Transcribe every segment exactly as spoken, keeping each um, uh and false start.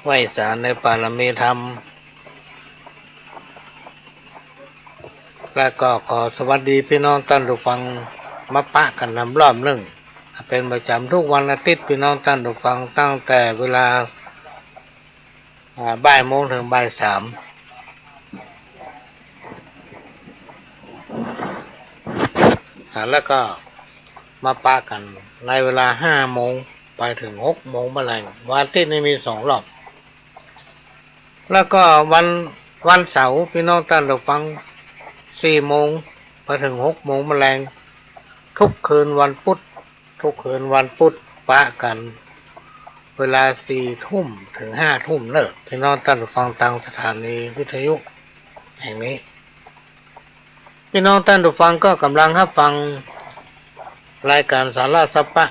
ไหว้สาในปารมีธรรม และก็ขอสวัสดีพี่น้องต้านผู้ฟัง มาปะกั๋นนำรอบนึ่ง เป๋นประจ๋ำกู้วันอาทิตย์ พี่น้องต้านผู้ฟัง ตั้งแต่เวลา อ่า บ่ายโมงเถิงบ่ายสาม อ่า แล้วก็มาปะกั๋นในเวลาห้าโมงไปเถิงหกโมงเมื่อแลง วันอาทิตย์นี่มีสองรอบ แล้วก็วัน วันเสาร์ พี่น้องต้านผู้ฟัง สี่โมงไปเถิงหกโมงเมื่อแลง กู้คืนวันพุธ กู้คืนวันพุธปะกั๋น เวลาสี่ทุ่มเถิงห้าทุ่มเน่อ พี่น้องต้านผู้ฟังตางสถานีวิทยุแห่งนี้ พี่น้องต้านผู้ฟังก็ก่ำลังฮับฟังรายก๋านสาระสะปะ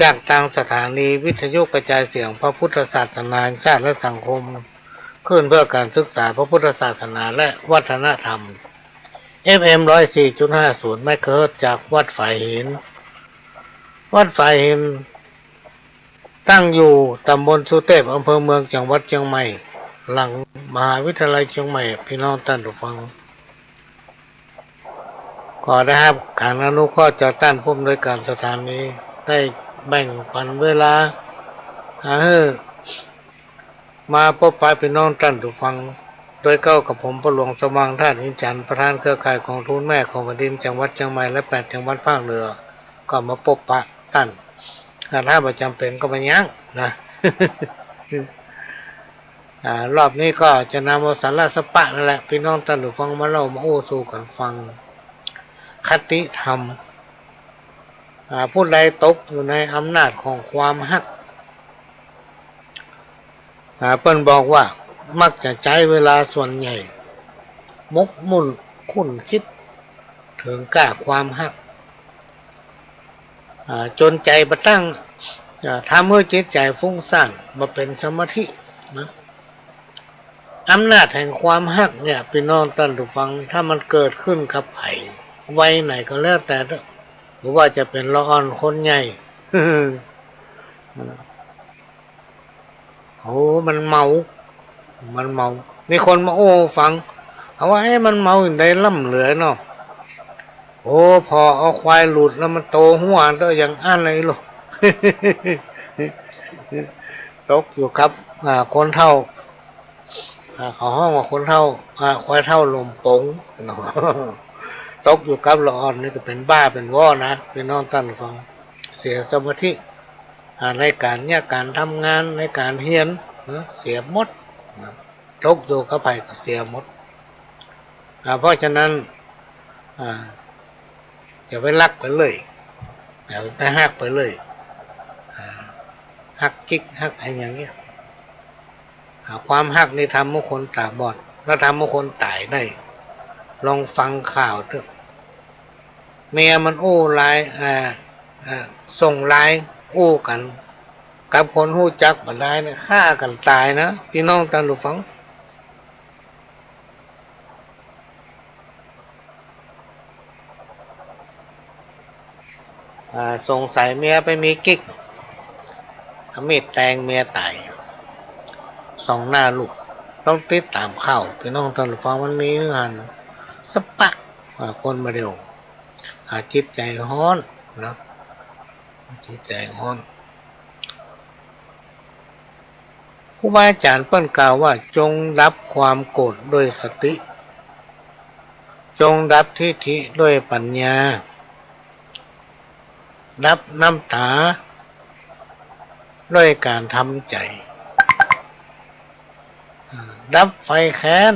จากตางสถานีวิทยุกระจายเสียงพระพุทธศาสนาแห่งชาติและสังคมคลื่นเพื่อการศึกษาพระพุทธศาสนาและวัฒนธรรม เอฟเอ็ม ร้อยสี่จุดห้าศูนย์ เมกะเฮิรตซ์ จากวัดฝายหิน วัดฝายหิน ตั้งอยู่ตำบลสุเตพ อำเภอเมือง จังหวัดเจียงใหม่ หลังมหาวิทยาลัยเจียงใหม่ พี่น้องต้านผู้ฟัง ก็ได้ฮับก๋านอนุเคราะห์จากต้านผู้อำนวยก๋านสถานี ได้แบ่งปันเวลา อ่า หื้อ มาปบปะพี่น้องต้านผู้ฟัง โดยเก้ากับผม พ่อหลวงสว่าง ธาตุอินทร์จันทร์ ประธานเครือข่ายก๋องทุนแม่ของแผ่นดิน จังหวัดเจียงใหม่ และแปดจังหวัดภาคเหนือ ก็มาปบปะต้าน อ่า ถ้าบ่จ๋ำเป๋นก็บ่ยั้งนะ อ่า รอบนี้ก็จะนำเอาสาระสะปะนั่นแหละ พี่น้องต้านผู้ฟัง มาเล่ามาอู้สู่กั๋นฟัง คติธรรม อ่า ผู้ใดตกอยู่ในอำนาจของความฮัก อ่า เปิ้นบอกว่ามักจะใจ๊เวลาส่วนใหญ่ หมกมุ่นคุ้นกึ๊ดเถิงก้าความฮัก อ่า จ๋นใจ๋บ่ตั้ง อ่า ทำหื้อจิตใจ๋ฟุ้งซ่าน บ่เป๋นสมาธินะ อำนาจแห่งความฮักเนี่ย พี่น้องต้านผู้ฟัง ถ้ามันเกิดขึ้นกับใผ วัยไหนก็แล้วแต่เถอะ บ่ว่าจะเป๋นละอ่อนคนใหญ่ โอ้ มันเมา มันเมา มีคนมาอู้ฟัง เอาว่า เอ๊ะ มันเมาอย่างใดล่ำเหลือเนาะ โอ้ ผ่อเอาควายหลุดแล้วมันโตหั้วเต๊อะ อย่างอั้นเลยลูก ตกอยู่กับ อ่า คนเฒ่า อ่า เขาฮ้องว่าคนเฒ่า อ่า ควายเฒ่าลมป๋งเนาะ ตกอยู่กับละอ่อนนี่ก็เป๋นบ้าเป๋นวอนะ พี่น้องต้านผู้ฟัง เสียสมาธิ อ่า ในก๋านเยียะก๋านทำงาน ในก๋านเฮียนนะ เสียหมดนะ ตกอยู่กับใผก็เสียหมด อ่า เพราะฉะนั้น อ่า อย่าไปฮักไปเลย อย่าไปฮักไปเลย อ่า ฮักจิ๊กฮักอะหยังเนี่ย อ่า ความฮักนี่ทำหื้อคนต๋าบอด แล้วทำหื้อคนต๋ายได้ ลองฟังข่าวเถอะ เมียมันอู้ไลน์ อ่า อ่า ส่งไลน์อู้กั๋น กับคนฮู้จักบ่าดายเนี่ย ฆ่ากั๋นต๋ายนะ พี่น้องต้านผู้ฟัง อ่า สงสัยเมียไปมีกิ๊ก เอามีดแตงเมียต๋าย สองหน้าลูก ต้องติดต๋ามข่าว พี่น้องต้านผู้ฟัง มันมีหื้อหัน สะปะ อ่า คนบ่าเดี่ยว อ่า จิตใจ๋ฮ้อนนะ จิตใจ๋ฮ้อน ครูบาอาจ๋ารย์เปิ้นกล่าวว่า จงดับความโกรธด้วยสติ จงดับทิฐิด้วยปัญญา ดับน้ำต๋าด้วยก๋านทำใจ๋ ดับไฟแค้น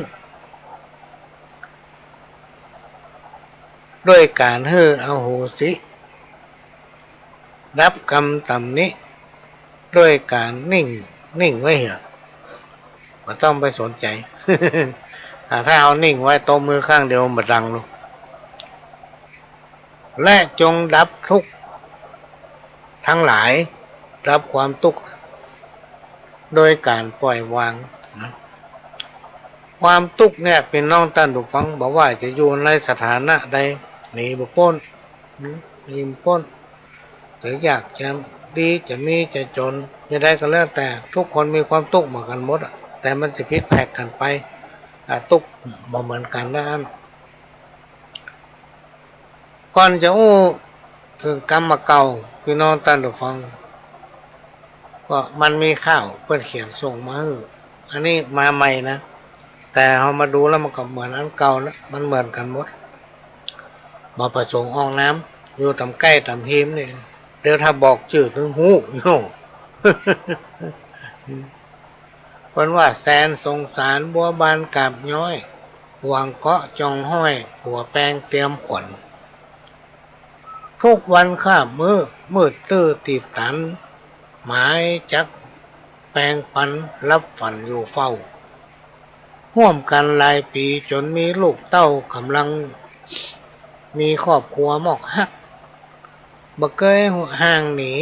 ด้วยก๋านหื้ออโหสิ ดับกำต๋ำหนิ ด้วยก๋านนิ่ง นิ่งไว้เหีย บ่ต้องไปสนใจ๋ อ่า ถ้าเฮานิ่งไว้ ตบมือข้างเดียวบ่ดังลูก และจงดับทุกข์ทั้งหลาย ดับความตุ๊กข์ โดยก๋านปล่อยวางนะ ความตุ๊กข์เนี่ย พี่น้องต้านผู้ฟัง บ่ว่าจะอยู่ในสถานะใด หนีบ่ป๊น หนีบ่ป๊น จะยากจน ดี จะมีจะจ๋น จะใดก็แล้วแต่ ทุกคนมีความตุ๊กข์เหมือนกั๋นหมดอะ แต่มันจะผิดแผกกั๋นไป อ่า ตุ๊กข์บ่เหมือนกั๋นนะอั้น ก่อนจะอู้เถิงกำบ่าเก่า ปี้น้องต้านผู้ฟัง ก็มันมีข่าวเปิ้นเขียนส่งมาหื้อ อันนี้มาใหม่นะ แต่เฮามาดูแล้วมันก็เหมือนอันเก่านะ มันเหมือนกั๋นหมด บ่ประสงค์ออกนาม อยู่ต๋ามใก้ต๋ามฮิมนี่ เดี๋ยวถ้าบอกจื้อตึงฮู้ เปิ้นว่า แสนสงสารบัวบานกาบย้อย หวังเกาะจองห้อย ผัวแปงเตรียมขวัญ ทุกวันข้ามมื้อ มืดตื้อตีบตัน หมายจักแปงปัน หลับฝันอยู่เฝ้า ฮ่วมกั๋นหลายปี๋จ๋นมีลูกเต้า ก่ำลังมีครอบครัวมอกฮัก บ่เกยห่างหนี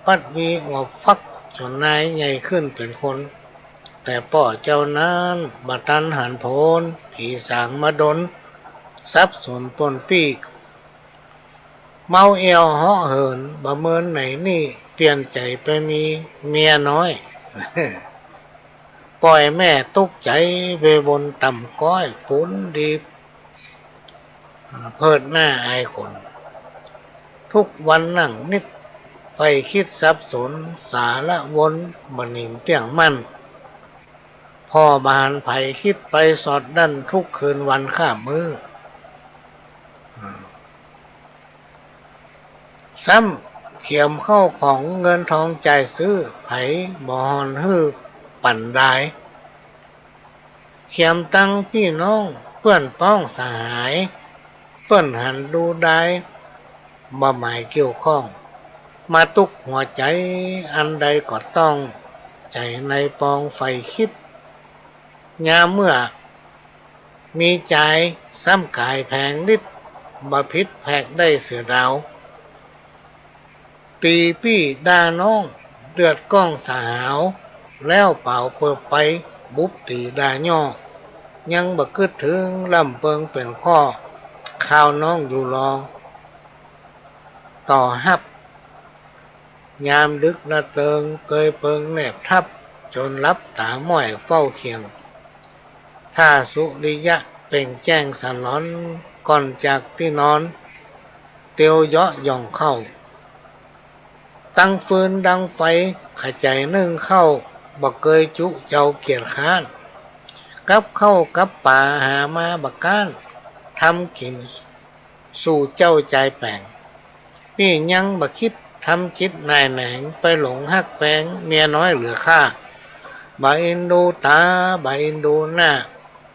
ปัดวีอวบฟัก จ๋นนายใหญ่ขึ้นเป๋นคน แต่ป้อเจ้านั้นบ่ตันหันผล ผีสางมาดล สับสนป้นปี้ เมาแอ่วเหาะเหิน บ่เมินไหนนี่ เปลี่ยนใจ๋ไปมีเมียน้อย ป่อยแม่ตุ๊กใจ๋ เววนต่ำก๊อย ปูนดี เผิดหน้าอายคน ทุกวันนั่งนิด ใฝ่คิดสับสน สาระวน บ่หนิมเตี้ยงมั่น ผ่อบ่หันใผ คิดไปสอดดั้น ทุกคืนวันข้ามมื้อ ซ้ำเขียมเข้าของเงินทองจ่ายซื้อ ใผบ่ห่อนหื้อปั๋นดาย เขียมตังปี้น้องเปื้อนป้องสหาย เปิ้นหันดูดาย บ่หมายเกี่ยวข้อง มาตุ๊กหัวใจ๋ อันใดก็ต้อง ใจ๋ในปองใฝ่คิด ยามเมื่อมีจาย ซ้ำก๋ายแผงฤทธิ์ บ่ผิดแผกได้เสือดาว ตี๋ปี้ด่าน้อง เดือดก้องสหาว แล้วเป๋าเปิบไป บุบตี๋ด่าย่อ ยังบ่กึ๊ดเถิง ล่ำเปิงเป๋นข้อ ข่าวน้องอยู่รอ ต่อฮับ ยามดึกละเติง เกยเปิงแนบทับ จ๋นหลับต๋าม้อยเฝ้าเคียง ถ้าสุริยะเปล่งแจ้งสะหลอน ก่อนจากตี้นอน เตียวเยาะหย่องเข้า ตั้งฟืนดังไฟ ขะใจ๋นึ่งข้าว บ่เกยจุเจ้าเกียจคร้าน กับข้าวกับป๋าหามาบ่ก๊าน ทำกิ๋น สู่เจ้าจายแป๋ง ปี้ยังบ่คิด ทำจิตหน่ายแหนง ไปหลงฮักแปง เมียน้อยเหลือค่า บ่เอ็นดูต๋า บ่เอ็นดูหน้า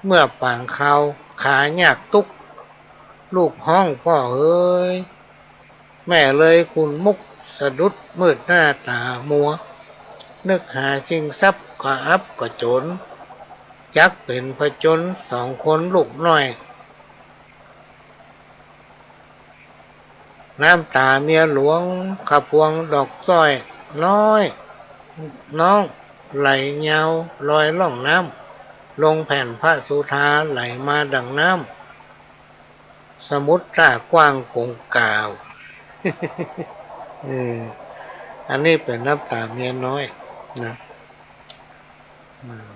เมื่อป๋างคาว ขายากตุ๊ก ลูกฮ้องป้อเฮย แม่เลยขุนมุก สะดุดมืดหน้าต๋ามัว นึกหาสิ่งทรัพย์ ก็อับก็จ๋น จักเป๋นผจญ สองคนลูกน้อย น้ำต๋าเมียหลวง ขะพวงดอกสร้อย น้อย น้อง ไหลยาวลอยล่องน้ำ ลงแผ่นพระสุธา ไหลมาดั่งน้ำ สมุทรท่ากว้างกงกาว เออ อันนี้เป๋นน้ำต๋าเมียน้อยนะ อืม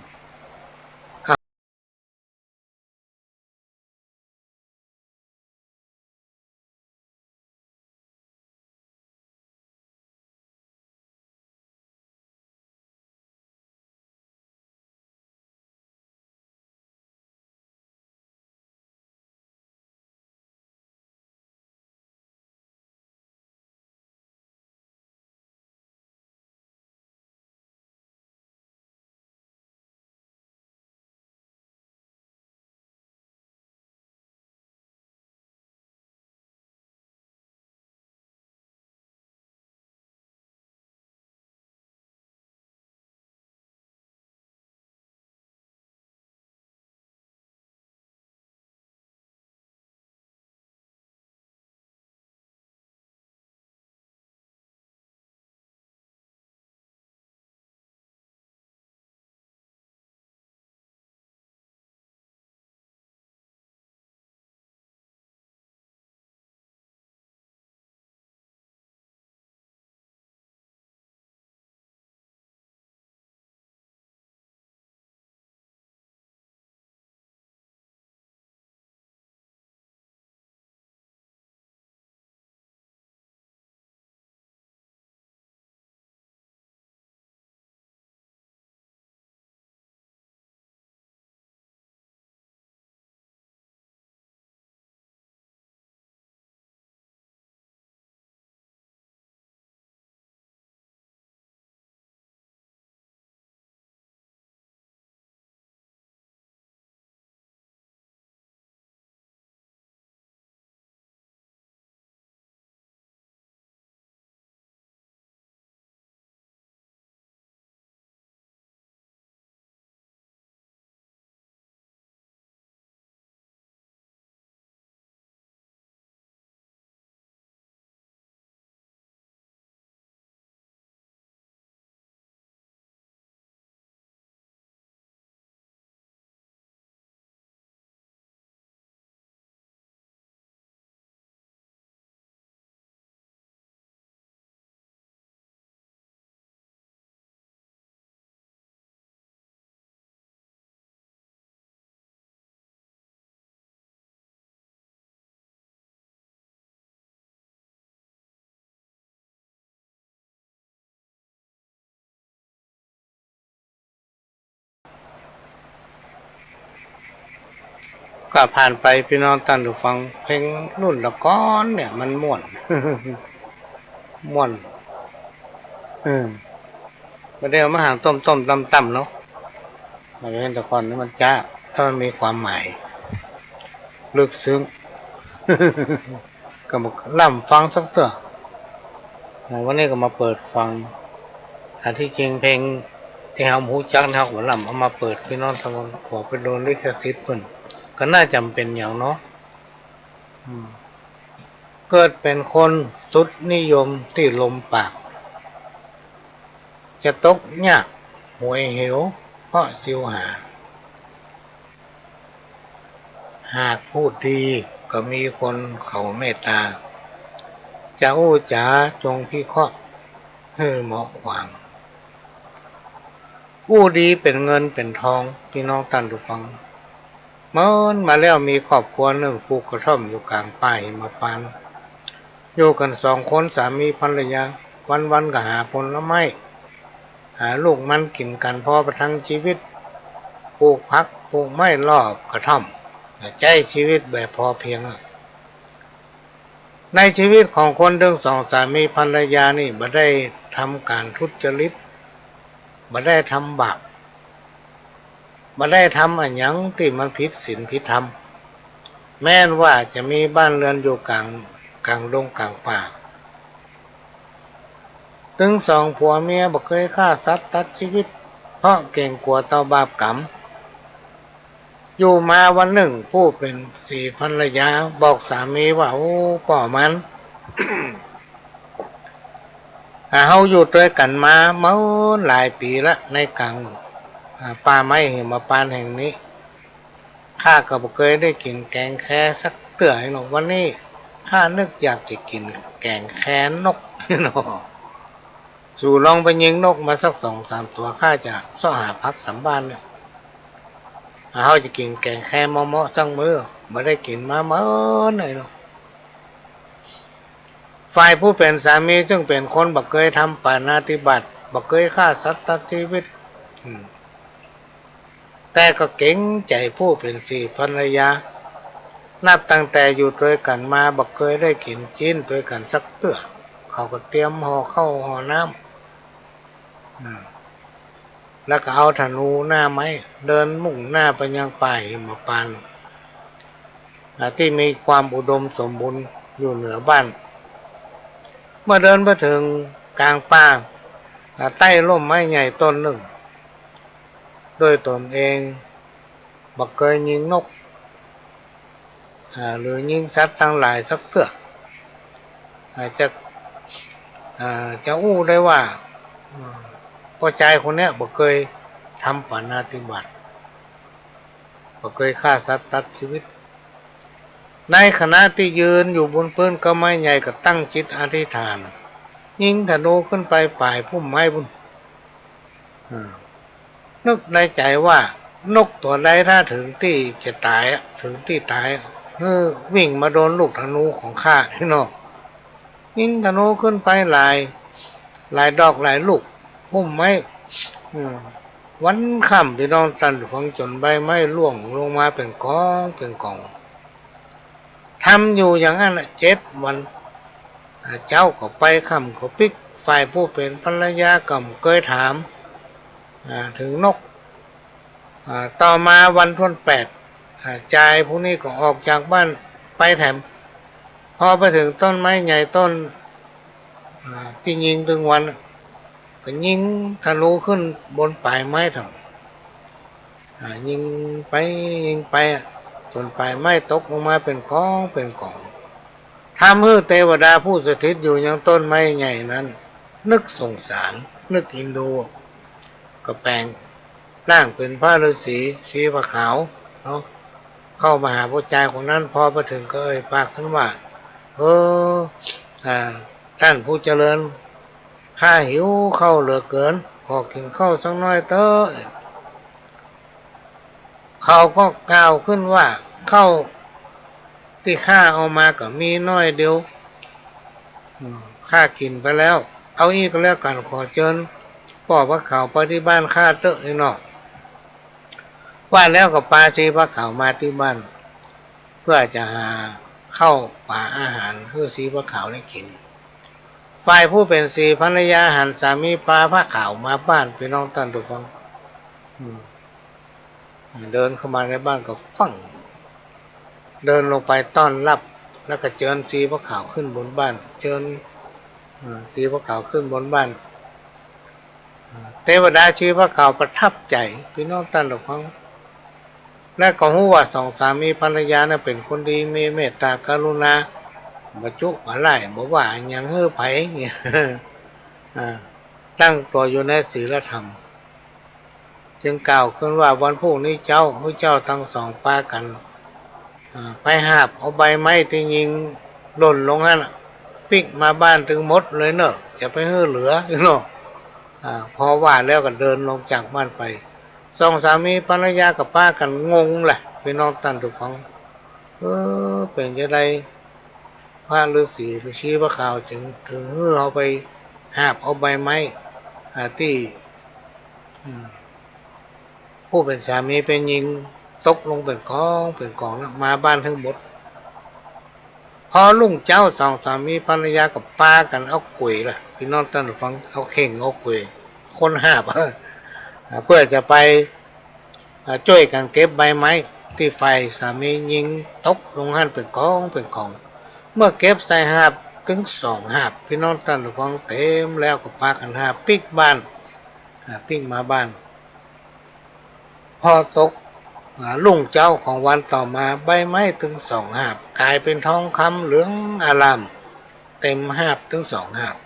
ก็ผ่านไป ปี้น้องต้านผู้ฟัง เพลงรุ่นตะก่อนเนี่ยมันม่วน ม่วน เออ บ่ได้เอามาหางต้มๆ ตำๆ เนาะ มันเป็นตะก่อนนี่มันจ๊า ถ้ามันมีความหมาย ลึกซึ้ง ก็มาล่ำฟังสักเตื้อ อ่า วันนี้ก็มาเปิดฟัง อ่า ตี้จริงเพลงตี้เฮาฮู้จักนี่ เฮาก็บ่ล่ำเอามาเปิด ปี้น้องตะก่อน กั๋วไปโดนลิขสิทธิ์เปิ้น ก็น่าจ๋ำเป๋นหยังเนาะ อืม เกิดเป๋นคนสุดนิยมตี้ลมปาก จะตกยากหวยเหวเพราะสิวหา หากพูดดีก็มีคนเขาเมตตา จะอู้จ๋าจงพิเคราะห์หื้อเหมาะขวาง อู้ดีเป๋นเงินเป๋นทอง ปี้น้องต้านผู้ฟัง เมินมาแล้วมีครอบครัวนึ่งปลูกกระท่อมอยู่ก๋างป่าหิมพานต์ อยู่กั๋นสองคนสามีภรรยา วันๆ ก็หาผลไม้ หาลูกมันกิ๋นกั๋นพอประทังจีวิต ปลูกผักปลูกไม้รอบกระท่อม ใจ๊จีวิตแบบพอเพียง ในจีวิตของคนตึงสองสามีภรรยานี่บ่ได้ทำก๋านทุจริต บ่ได้ทำบาป บ่ได้ทำอะหยังตี้มันผิดศีลผิดธรรม แม้นว่าจะมีบ้านเรือนอยู่ก๋าง ก๋างดงก๋างป่า ตึงสองผัวเมียบ่เกยฆ่าสัตว์ตัดจีวิต เพราะเก๋งกั๋วต่อบาปกรรม อยู่มาวันนึ่งผู้เป๋นศรีภรรยาบอกสามีว่า โอ้ ป้อมัน อ่า เฮาอยู่ตวยกั๋นมาเมินหลายปี๋ละ ในก๋าง อ่า ป่าไม้หิมพานต์แห่งนี้ ข้าก็บ่เกยได้กิ๋นแก๋งแคสักเตื้อเนาะ วันนี้ข้านึกอยากจะกิ๋นแก๋งแคนกเนาะ สูลองไปยิงนกมาสักสองสามตั๋ว ข้าจะเซาะหาผักสามบ้านเนี่ย เฮาจะกิ๋นแก๋งแคเมาะๆ สักมื้อ บ่ได้กิ๋นมาเมินเลยเนาะ ฝ่ายผู้เป๋นสามีซึ่งเป๋นคนบ่เกยทำปาณาติบาต บ่เกยฆ่าสัตว์ตัดจีวิต อืม แต่ก็เก๋งใจ๋ผู้เป๋นศรีภรรยา นับตั้งแต่อยู่ตวยกั๋นมาบ่เกยได้กิ๋นจีนตวยกั๋นสักเตื้อ เขาก็เตรียมห่อข้าวห่อน้ำ อืม แล้วก็เอาธนูหน้าไม้เดินมุ่งหน้าไปยังป่าหิมพานต์ อ่า ตี้มีความอุดมสมบูรณ์อยู่เหนือบ้าน เมื่อเดินไปเถิงก๋างป่า อ่า ใต้ร่มไม้ใหญ่ต้นนึ่ง โดยต๋นเองบ่เกยยิงนก อ่า หรือยิงสัตว์ตังหลายสักเตื้อ อ่า จะ อ่า จะอู้ได้ว่า อืม ป้อจายคนเนี้ยบ่เกยทำปาณาติบาต บ่เกยฆ่าสัตว์ตัดจีวิต ในขณะตี้ยืนอยู่บนปื๊นก้าไม้ใหญ่ก็ตั้งจิตอธิษฐาน ยิงธนูขึ้นไปป๋ายพุ่มไม้ปู้น อืม นึกในใจ๋ว่า นกตั๋วใดถ้าเถิงตี้จะต๋ายอะ เถิงตี้ต๋ายอะ หื้อวิ่งมาโดนลูกธนูของข้าเนาะ ยิงธนูขึ้นไปหลาย หลายดอกหลายลูก พุ่มไม้ อืม วันค่ำ ปี้น้องต้านผู้ฟัง จ๋นใบไม้ร่วงลงมาเป๋นก๋องเป๋นก๋อง ทำอยู่อย่างนั้นน่ะเจ็ดวัน อ่า เจ๊าก็ไป ค่ำก็ปิ๊ก ฝ่ายผู้เป๋นภรรยาก็บ่เกยถาม อ่า เถิงนก อ่า ต่อมาวันต้นแปด อ่า จายผู้นี้ก็ออกจากบ้านไปแถม พอไปเถิงต้นไม้ใหญ่ต้น อ่า ตี้ยิงตึงวัน ก็ยิงธนูขึ้นบนป๋ายไม้เถิง อ่า ยิงไปยิงไปอะ จ๋นป๋ายไม้ตกลงมาเป๋นก๋องเป๋นก๋อง ทำหื้อเตวดาผู้สถิตอยู่ยังต้นไม้ใหญ่นั้น นึกสงสาร นึกเอ็นดู ก็แป๋งร่างเป๋นพระฤๅษี สีผาขาวเนาะ เข้ามาหาป้อจายคนนั้น พอไปเถิงก็เอ่ยปากขึ้นว่า เออ อ่า ต้านผู้เจริญ ข้าหิวข้าวเหลือเกิน ขอกิ๋นข้าวสักหน้อยเต๊อะ เขาก็กล่าวขึ้นว่า ข้าวตี้ข้าเอามาก็มีน้อยเดียว อืม ข้ากิ๋นไปแล้ว เอาอี้ก็แล้วกั๋น ขอเจิญป้อผาขาวไปตี้บ้านข้าเต๊อะ ไอ้น้อง ว่าแล้วก็ปาสีผาขาวมาตี้บ้าน พื่อจะหาข้าวปลาอาหารหื้อสีผ้าขาวได้กิ๋น ฝ่ายผู้เป๋นสีภรรยาหันสามีปาผ้าขาวมาบ้าน ปี้น้องต้านผู้ฟัง อืม เดินเข้ามาในบ้านก็ฟั่ง เดินลงไปต้อนฮับ แล้วก็เจิญสีผ้าขาวขึ้นบนบ้าน เจิญ อ่า สีผ้าขาวขึ้นบนบ้าน อ่า เตวดาสีผ้าขาวประทับใจ๋ ปี้น้องต้านผู้ฟัง และก็ฮู้ว่าสองสามีภรรยานั้นเป๋นคนดี มีเมตตากรุณา บ่จุบ่ร้าย บ่ว่าหยังหื้อใผ อ่า ตั้งตั๋วอยู่ในศีลธรรม จึงกล่าวขึ้นว่า วันพรุ่งนี้เจ๊า หื้อเจ้าตังสองปากั๋น อ่า ไปหาบเอาใบไม้ตี้ยิงหล่นลงหั้นน่ะ ปิ๊กมาบ้านตึงหมดเลยเน่อ จะไปหื้อเหลือเนาะ อ่า พอว่าแล้วก็เดินลงจากบ้านไป สองสามีภรรยาก็ปากั๋นงงแหละ ปี้น้องต้านผู้ฟัง เออ เป๋นจาใด พระฤๅษี ฤๅษีผ้าขาวจึง ถึงหื้อเฮาไปหาบเอาใบไม้ อ่า ตี้ อืม ผู้เป๋นสามีเป๋นญิงตกลงเป๋นก๋องเป๋นก๋องนะ มาบ้านตึงหมด พอรุ่งเจ๊าสองสามีภรรยาก็ปากั๋นเอาก๋วยล่ะ ปี้น้องต้านผู้ฟัง เอาเข่งเอาก๋วย คนหาบ อ่า เปื้อจะไป อ่า จ้วยกั๋นเก็บใบไม้ตี้ฝ่ายสามีญิงตกลงหั้นเป๋นก๋องเป๋นก๋อง เมื่อเก็บใส่หาบตึงสองหาบ ปี้น้องต้านผู้ฟัง เต๋มแล้วก็ปากั๋นหาบปิ๊กบ้าน อ่า ปิ๊กมาบ้าน พอตก อ่า รุ่งเจ๊าของวันต่อมา ใบไม้ตึงสองหาบก๋ายเป๋นทองคำเหลืองอาราม เต๋มหาบตึงสองหาบ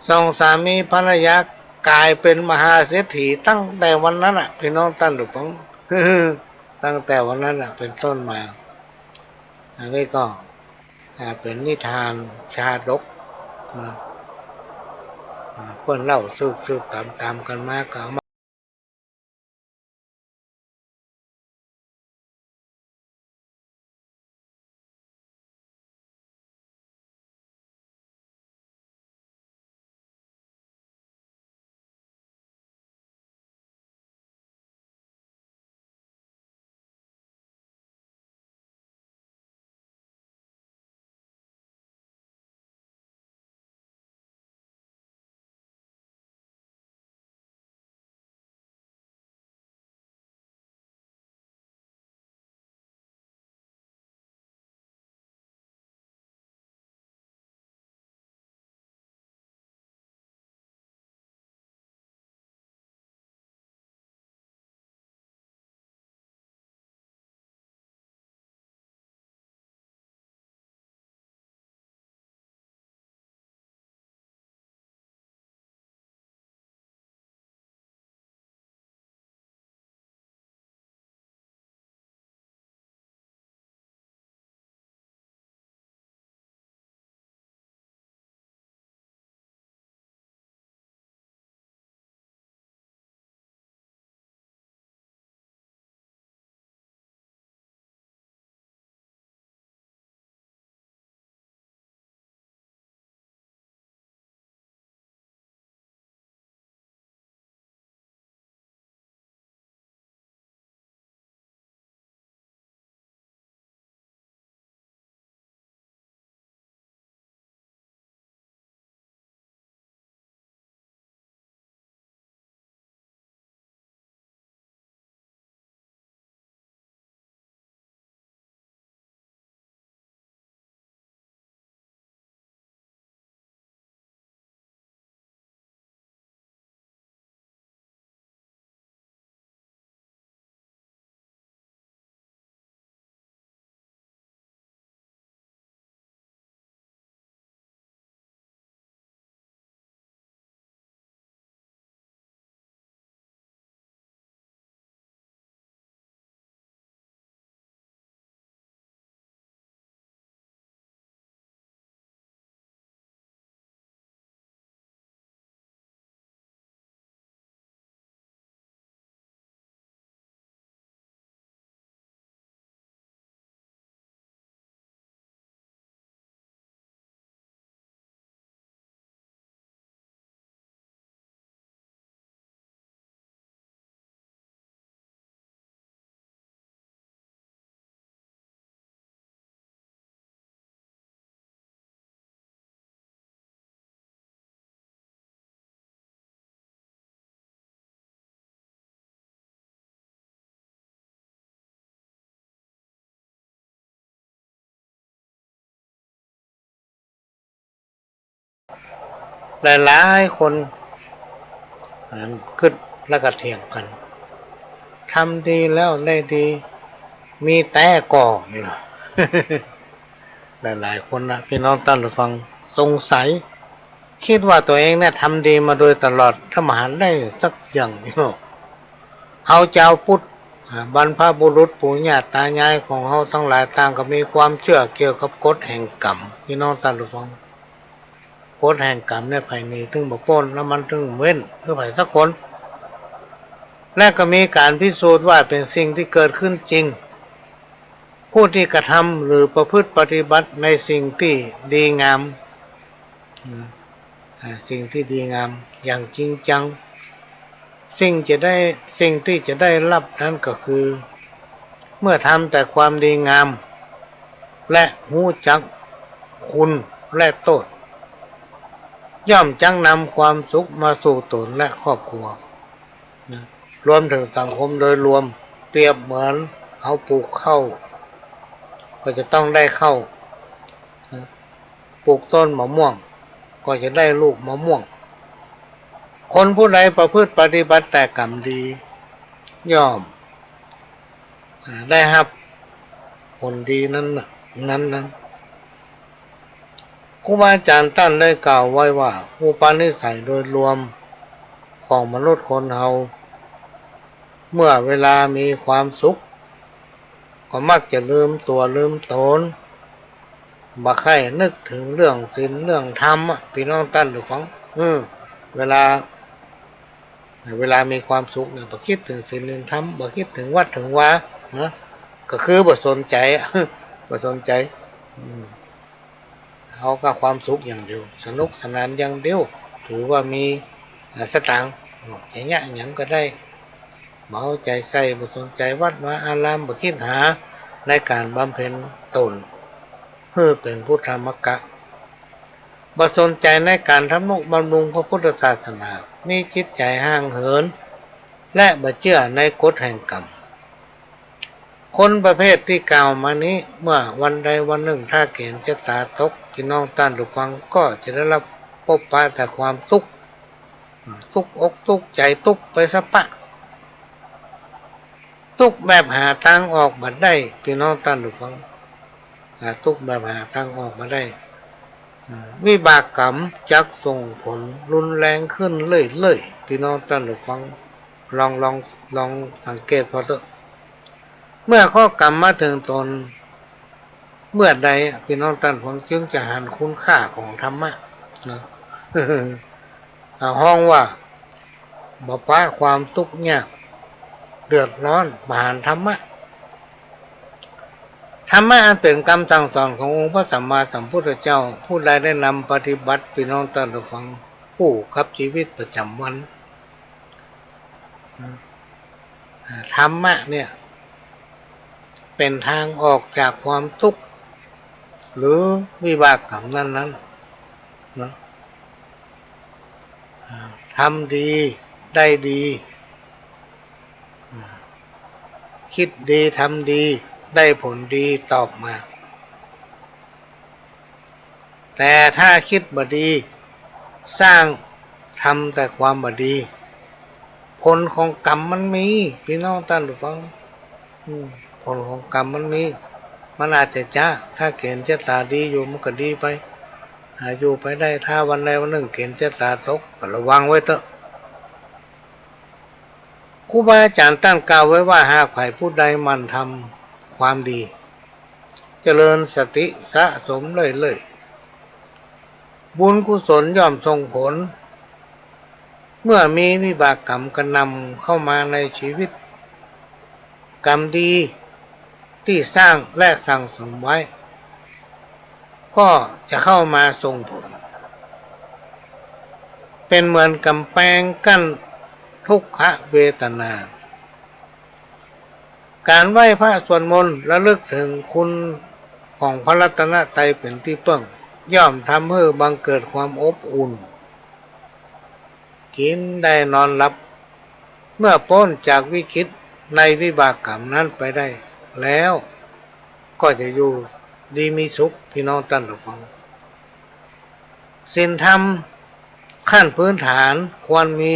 สองสามีภรรยาก๋ายเป๋นมหาเศรษฐีตั้งแต่วันนั้นน่ะ ปี้น้องต้านผู้ฟัง ตั้งแต่วันนั้นน่ะเป๋นต้นมา อันนี้ก็ อ่า เป๋นนิทานชาดกนะ อ่า เปิ้นเล่าสืบๆ ต๋ามๆ กั๋นมาก็เอามา หลายๆ คน อ่า กึ๊ดแล้วก็เถียงกั๋น ทำดีแล้วได้ดี มีแต๊ก่อ นี่นะ หลายๆ คนนะ ปี้น้องต้านผู้ฟัง สงสัย กึ๊ดว่าตั๋วเองเนี่ยทำดีมาโดยตลอด ถ้าบ่หันได้สักอย่าง นี่เนาะ เฮาจาวพุทธ อ่า บรรพบุรุษปู่ย่าต๋ายายของเฮาตังหลายต่างก็มีความเจื้อเกี่ยวกับกฎแห่งกรรม ปี้น้องต้านผู้ฟัง กฎแห่งกรรมเนี่ย ใผหนีตึงบ่ป๊น แล้วมันตึงเว้นหื้อใผสักคน และก็มีก๋านพิสูจน์ว่าเป๋นสิ่งตี้เกิดขึ้นจริง ผู้ตี้กระทำหรือประพฤติปฏิบัติในสิ่งตี้ดีงาม อ่า สิ่งตี้ดีงามอย่างจริงจัง สิ่งจะได้ สิ่งตี้จะได้ฮับนั้นก็คือ เมื่อทำแต่ความดีงาม และฮู้จักคุณและโต้ษ ย่อมจักนำความสุขมาสู่ตนและครอบครัว นะ รวมเถิงสังคมโดยรวม เปรียบเหมือนเฮาปลูกข้าว ก็จะต้องได้ข้าว นะ ปลูกต้นมะม่วง ก็จะได้ลูกมะม่วง คนผู้ใดประพฤติปฏิบัติแต่กรรมดี ย่อม อ่า ได้ฮับผลดีนั้นน่ะ นั้นๆ ครูบาอาจ๋ารย์ต้านได้กล่าวไว้ว่า อุปนิสัยโดยรวมของมนุษย์คนเฮา เมื่อเวลามีความสุข ก็มักจะลืมตั๋วลืมต๋น บ่ใค่นึกเถิงเรื่องศีลเรื่องธรรมอะ ปี้น้องต้านผู้ฟัง อืม เวลา เวลามีความสุขเนี่ย บ่กึ๊ดเถิงศีลเถิงธรรม บ่กึ๊ดเถิงวัดเถิงวา นะ ก็คือบ่สนใจ๋อะ บ่สนใจ๋ อืม เอาก้าความสุขอย่างเดียว สนุกสนานอย่างเดียว ถือว่ามี อ่า สตางค์ จะเยียะหยังก็ได้ บ่เอาใจ๋ใส่ บ่สนใจ๋วัดวาอาราม บ่กึ๊ดหาในก๋านบำเพ็ญต๋นหื้อเป๋นพุทธมรรค บ่สนใจ๋ในก๋านทำนุบำรุงพระพุทธศาสนา มีจิตใจ๋ห่างเหิน และบ่เจื้อในกฎแห่งกรรม คนประเภทตี้กล่าวมานี้ เมื่อวันใดวันนึ่งถ้าเกณฑ์ชะต๋าตก ปี้น้องต้านผู้ฟังก็จะได้ฮับ พบปะแต่ความตุ๊กข์ ตุ๊กอกตุ๊กใจ๋ ตุ๊กไปสะปะ ตุ๊กแบบหาตางออกบ่ได้ ปี้น้องต้านผู้ฟัง อ่า ตุ๊กแบบหาตางออกบ่ได้ อ่า วิบากกรรมจักส่งผลรุนแรงขึ้นเรื่อยๆ ปี้น้องต้านผู้ฟัง ลอง ลอง ลองสังเกตผ่อเต๊อะ เมื่อเคราะห์กรรมมาเถิงตน เมื่อใดอะ ปี้น้องต้านผู้ฟัง จึงจะหันคุณค่าของธรรมะ นะ อ่า ฮ้องว่า บ่ปะความตุ๊กยาก เดือดร้อน บ่หันธรรมะ ธรรมะอันเป๋นกำสั่งสอนขององค์พระสัมมาสัมพุทธเจ้า ผู้ใดได้นำปฏิบัติ ปี้น้องต้านผู้ฟัง คู่กับจีวิตประจ๋ำวัน อ่า ธรรมะเนี่ย เป๋นตางออกจากความตุ๊กข์ หรือวิบากกรรมนั้นๆ เนาะ อ่า ทำดี ได้ดี อ่า กึ๊ดดี ทำดี ได้ผลดีตอบมา แต่ถ้ากึ๊ดบ่ดี สร้าง ทำแต่ความบ่ดี ผลของกรรมมันมี ปี้น้องต้านผู้ฟัง อืม ผลของกรรมมันมี มันอาจจะจ๊า ถ้าเกณฑ์ชะต๋าดีอยู่มันก็ดีไป อ่า อยู่ไปได้ ถ้าวันใดวันนึ่งเกณฑ์ชะต๋าตก ก็ระวังไว้เต๊อะ ครูบาอาจ๋ารย์ต้านกล่าวไว้ว่า หากใผผู้ใดหมั่นทำความดี เจริญสติสะสมเรื่อยๆ บุญกุศลย่อมส่งผล เมื่อมีวิบากกรรมกระหน่ำเข้ามาในชีวิต กรรมดีตี้สร้างและสั่งสมไว้ ก็จะเข้ามาส่งผล เป๋นเหมือนก๋ำแปงกั้นทุกขเวทนา ก๋านไหว้พระสวดมนต์ระลึกเถิงคุณของพระรัตนตรัยเป๋นตี้เปิ้ง ย่อมทำหื้อบังเกิดความอบอุ่น กิ๋นได้นอนหลับ เมื่อป๊นจากวิกฤตในวิบากกรรมนั้นไปได้แล้ว ก็จะอยู่ดีมีสุข ปี้น้องต้านผู้ฟัง ศีลธรรม ขั้นพื้นฐานควรมี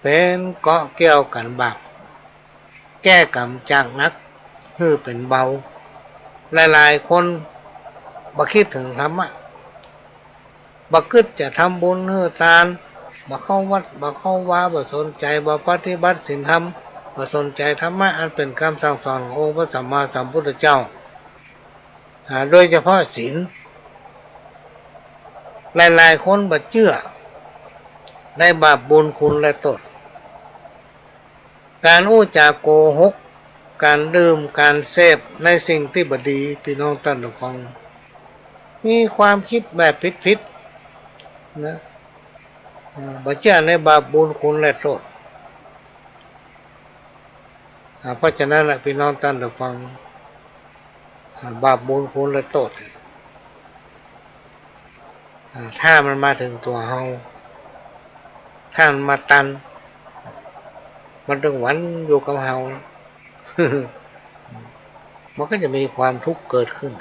เป๋นเกราะเกี่ยวกั๋นบาป แก้ก๋รรมจากหนักหื้อเป๋นเบา หลายๆ คนบ่กึ๊ดเถิงธรรมะ บ่กึ๊ดจะทำบุญหื้อตาน บ่เข้าวัด บ่เข้าวา บ่สนใจ๋ บ่ปฏิบัติศีลธรรม บ่สนใจ๋ธรรมะอันเป๋นกำสั่งสอนขององค์พระสัมมาสัมพุทธเจ้า อ่า โดยเฉพาะศีล หลายๆ คนบ่เจื้อในบาปบุญคุณและโต้ษ ก๋านอู้จ๋าโกหก ก๋านดื่ม ก๋านเสพในสิ่งตี้บ่ดี ปี้น้องต้านผู้ฟัง มีความกึ๊ดแบบผิดๆ นะ อ่า บ่เจื้อในบาปบุญคุณและโต้ษ อ่า เพราะฉะนั้นน่ะ ปี้น้องต้านผู้ฟัง อ่า บาปบุญคุณและโต้ษ อ่า ถ้ามันมาเถิงตั๋วเฮา ถ้ามันมาตัน มันเถิงวันอยู่กับเฮา มันก็จะมีความทุกข์เกิดขึ้น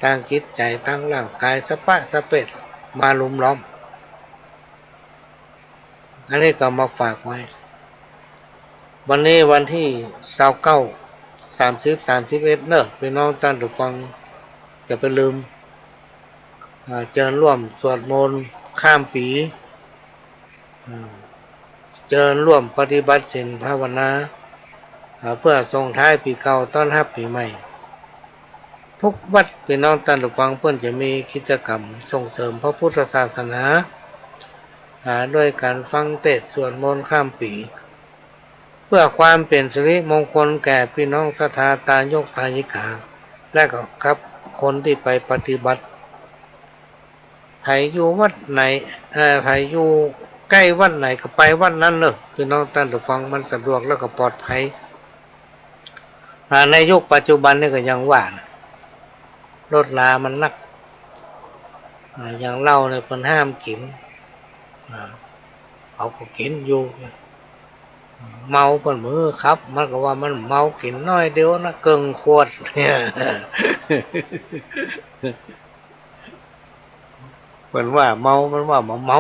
ตางจิตใจ๋ ตางร่างก๋าย สะป๊ะสะเป๊ะ มาลุมล้อม อันนี้ก็มาฝากไว้ วันนี้วันตี้ซาวเก้า สามสิบ สามสิบเอ็ด เนาะ ปี้น้องต้านผู้ฟัง จะไปลืม อ่า เจิญร่วมสวดมนต์ข้ามปี๋ อ่า เจิญร่วมปฏิบัติศีลภาวนา อ่า เปื้อส่งท้ายปี๋เก่า ต้อนฮับปี๋ใหม่ ทุกวัด ปี้น้องต้านผู้ฟัง เปิ้นจะมีกิจกรรมส่งเสริมพระพุทธศาสนา อ่า ด้วยก๋านฟังเตสน์สวดมนต์ข้ามปี๋ เปื้อความเป๋นสิริมงคลแก่ปี้น้องศรัทธาตายกตายิกา และก็กับคนตี้ไปปฏิบัติ ใผอยู่วัดไหน เอ่อ ใผอยู่ใก้วัดไหนก็ไปวัดนั้นเนาะ ปี้น้องต้านผู้ฟัง มันสะดวกแล้วก็ปลอดภัย อ่า ในยุคปัจจุบันนี่ก็อย่างว่าน่ะ รถรามันนัก อ่า อย่างเหล้าเนี่ยเปิ้นห้ามกิ๋น อ่า เขาก็กิ๋นอยู่ เมาเปิ้นบ่หื้อขับ มันก็ว่ามันเมา กิ๋นน้อยเดียวนะ เกิ่งขวด เปิ้นว่าเมา มันว่าบ่เมา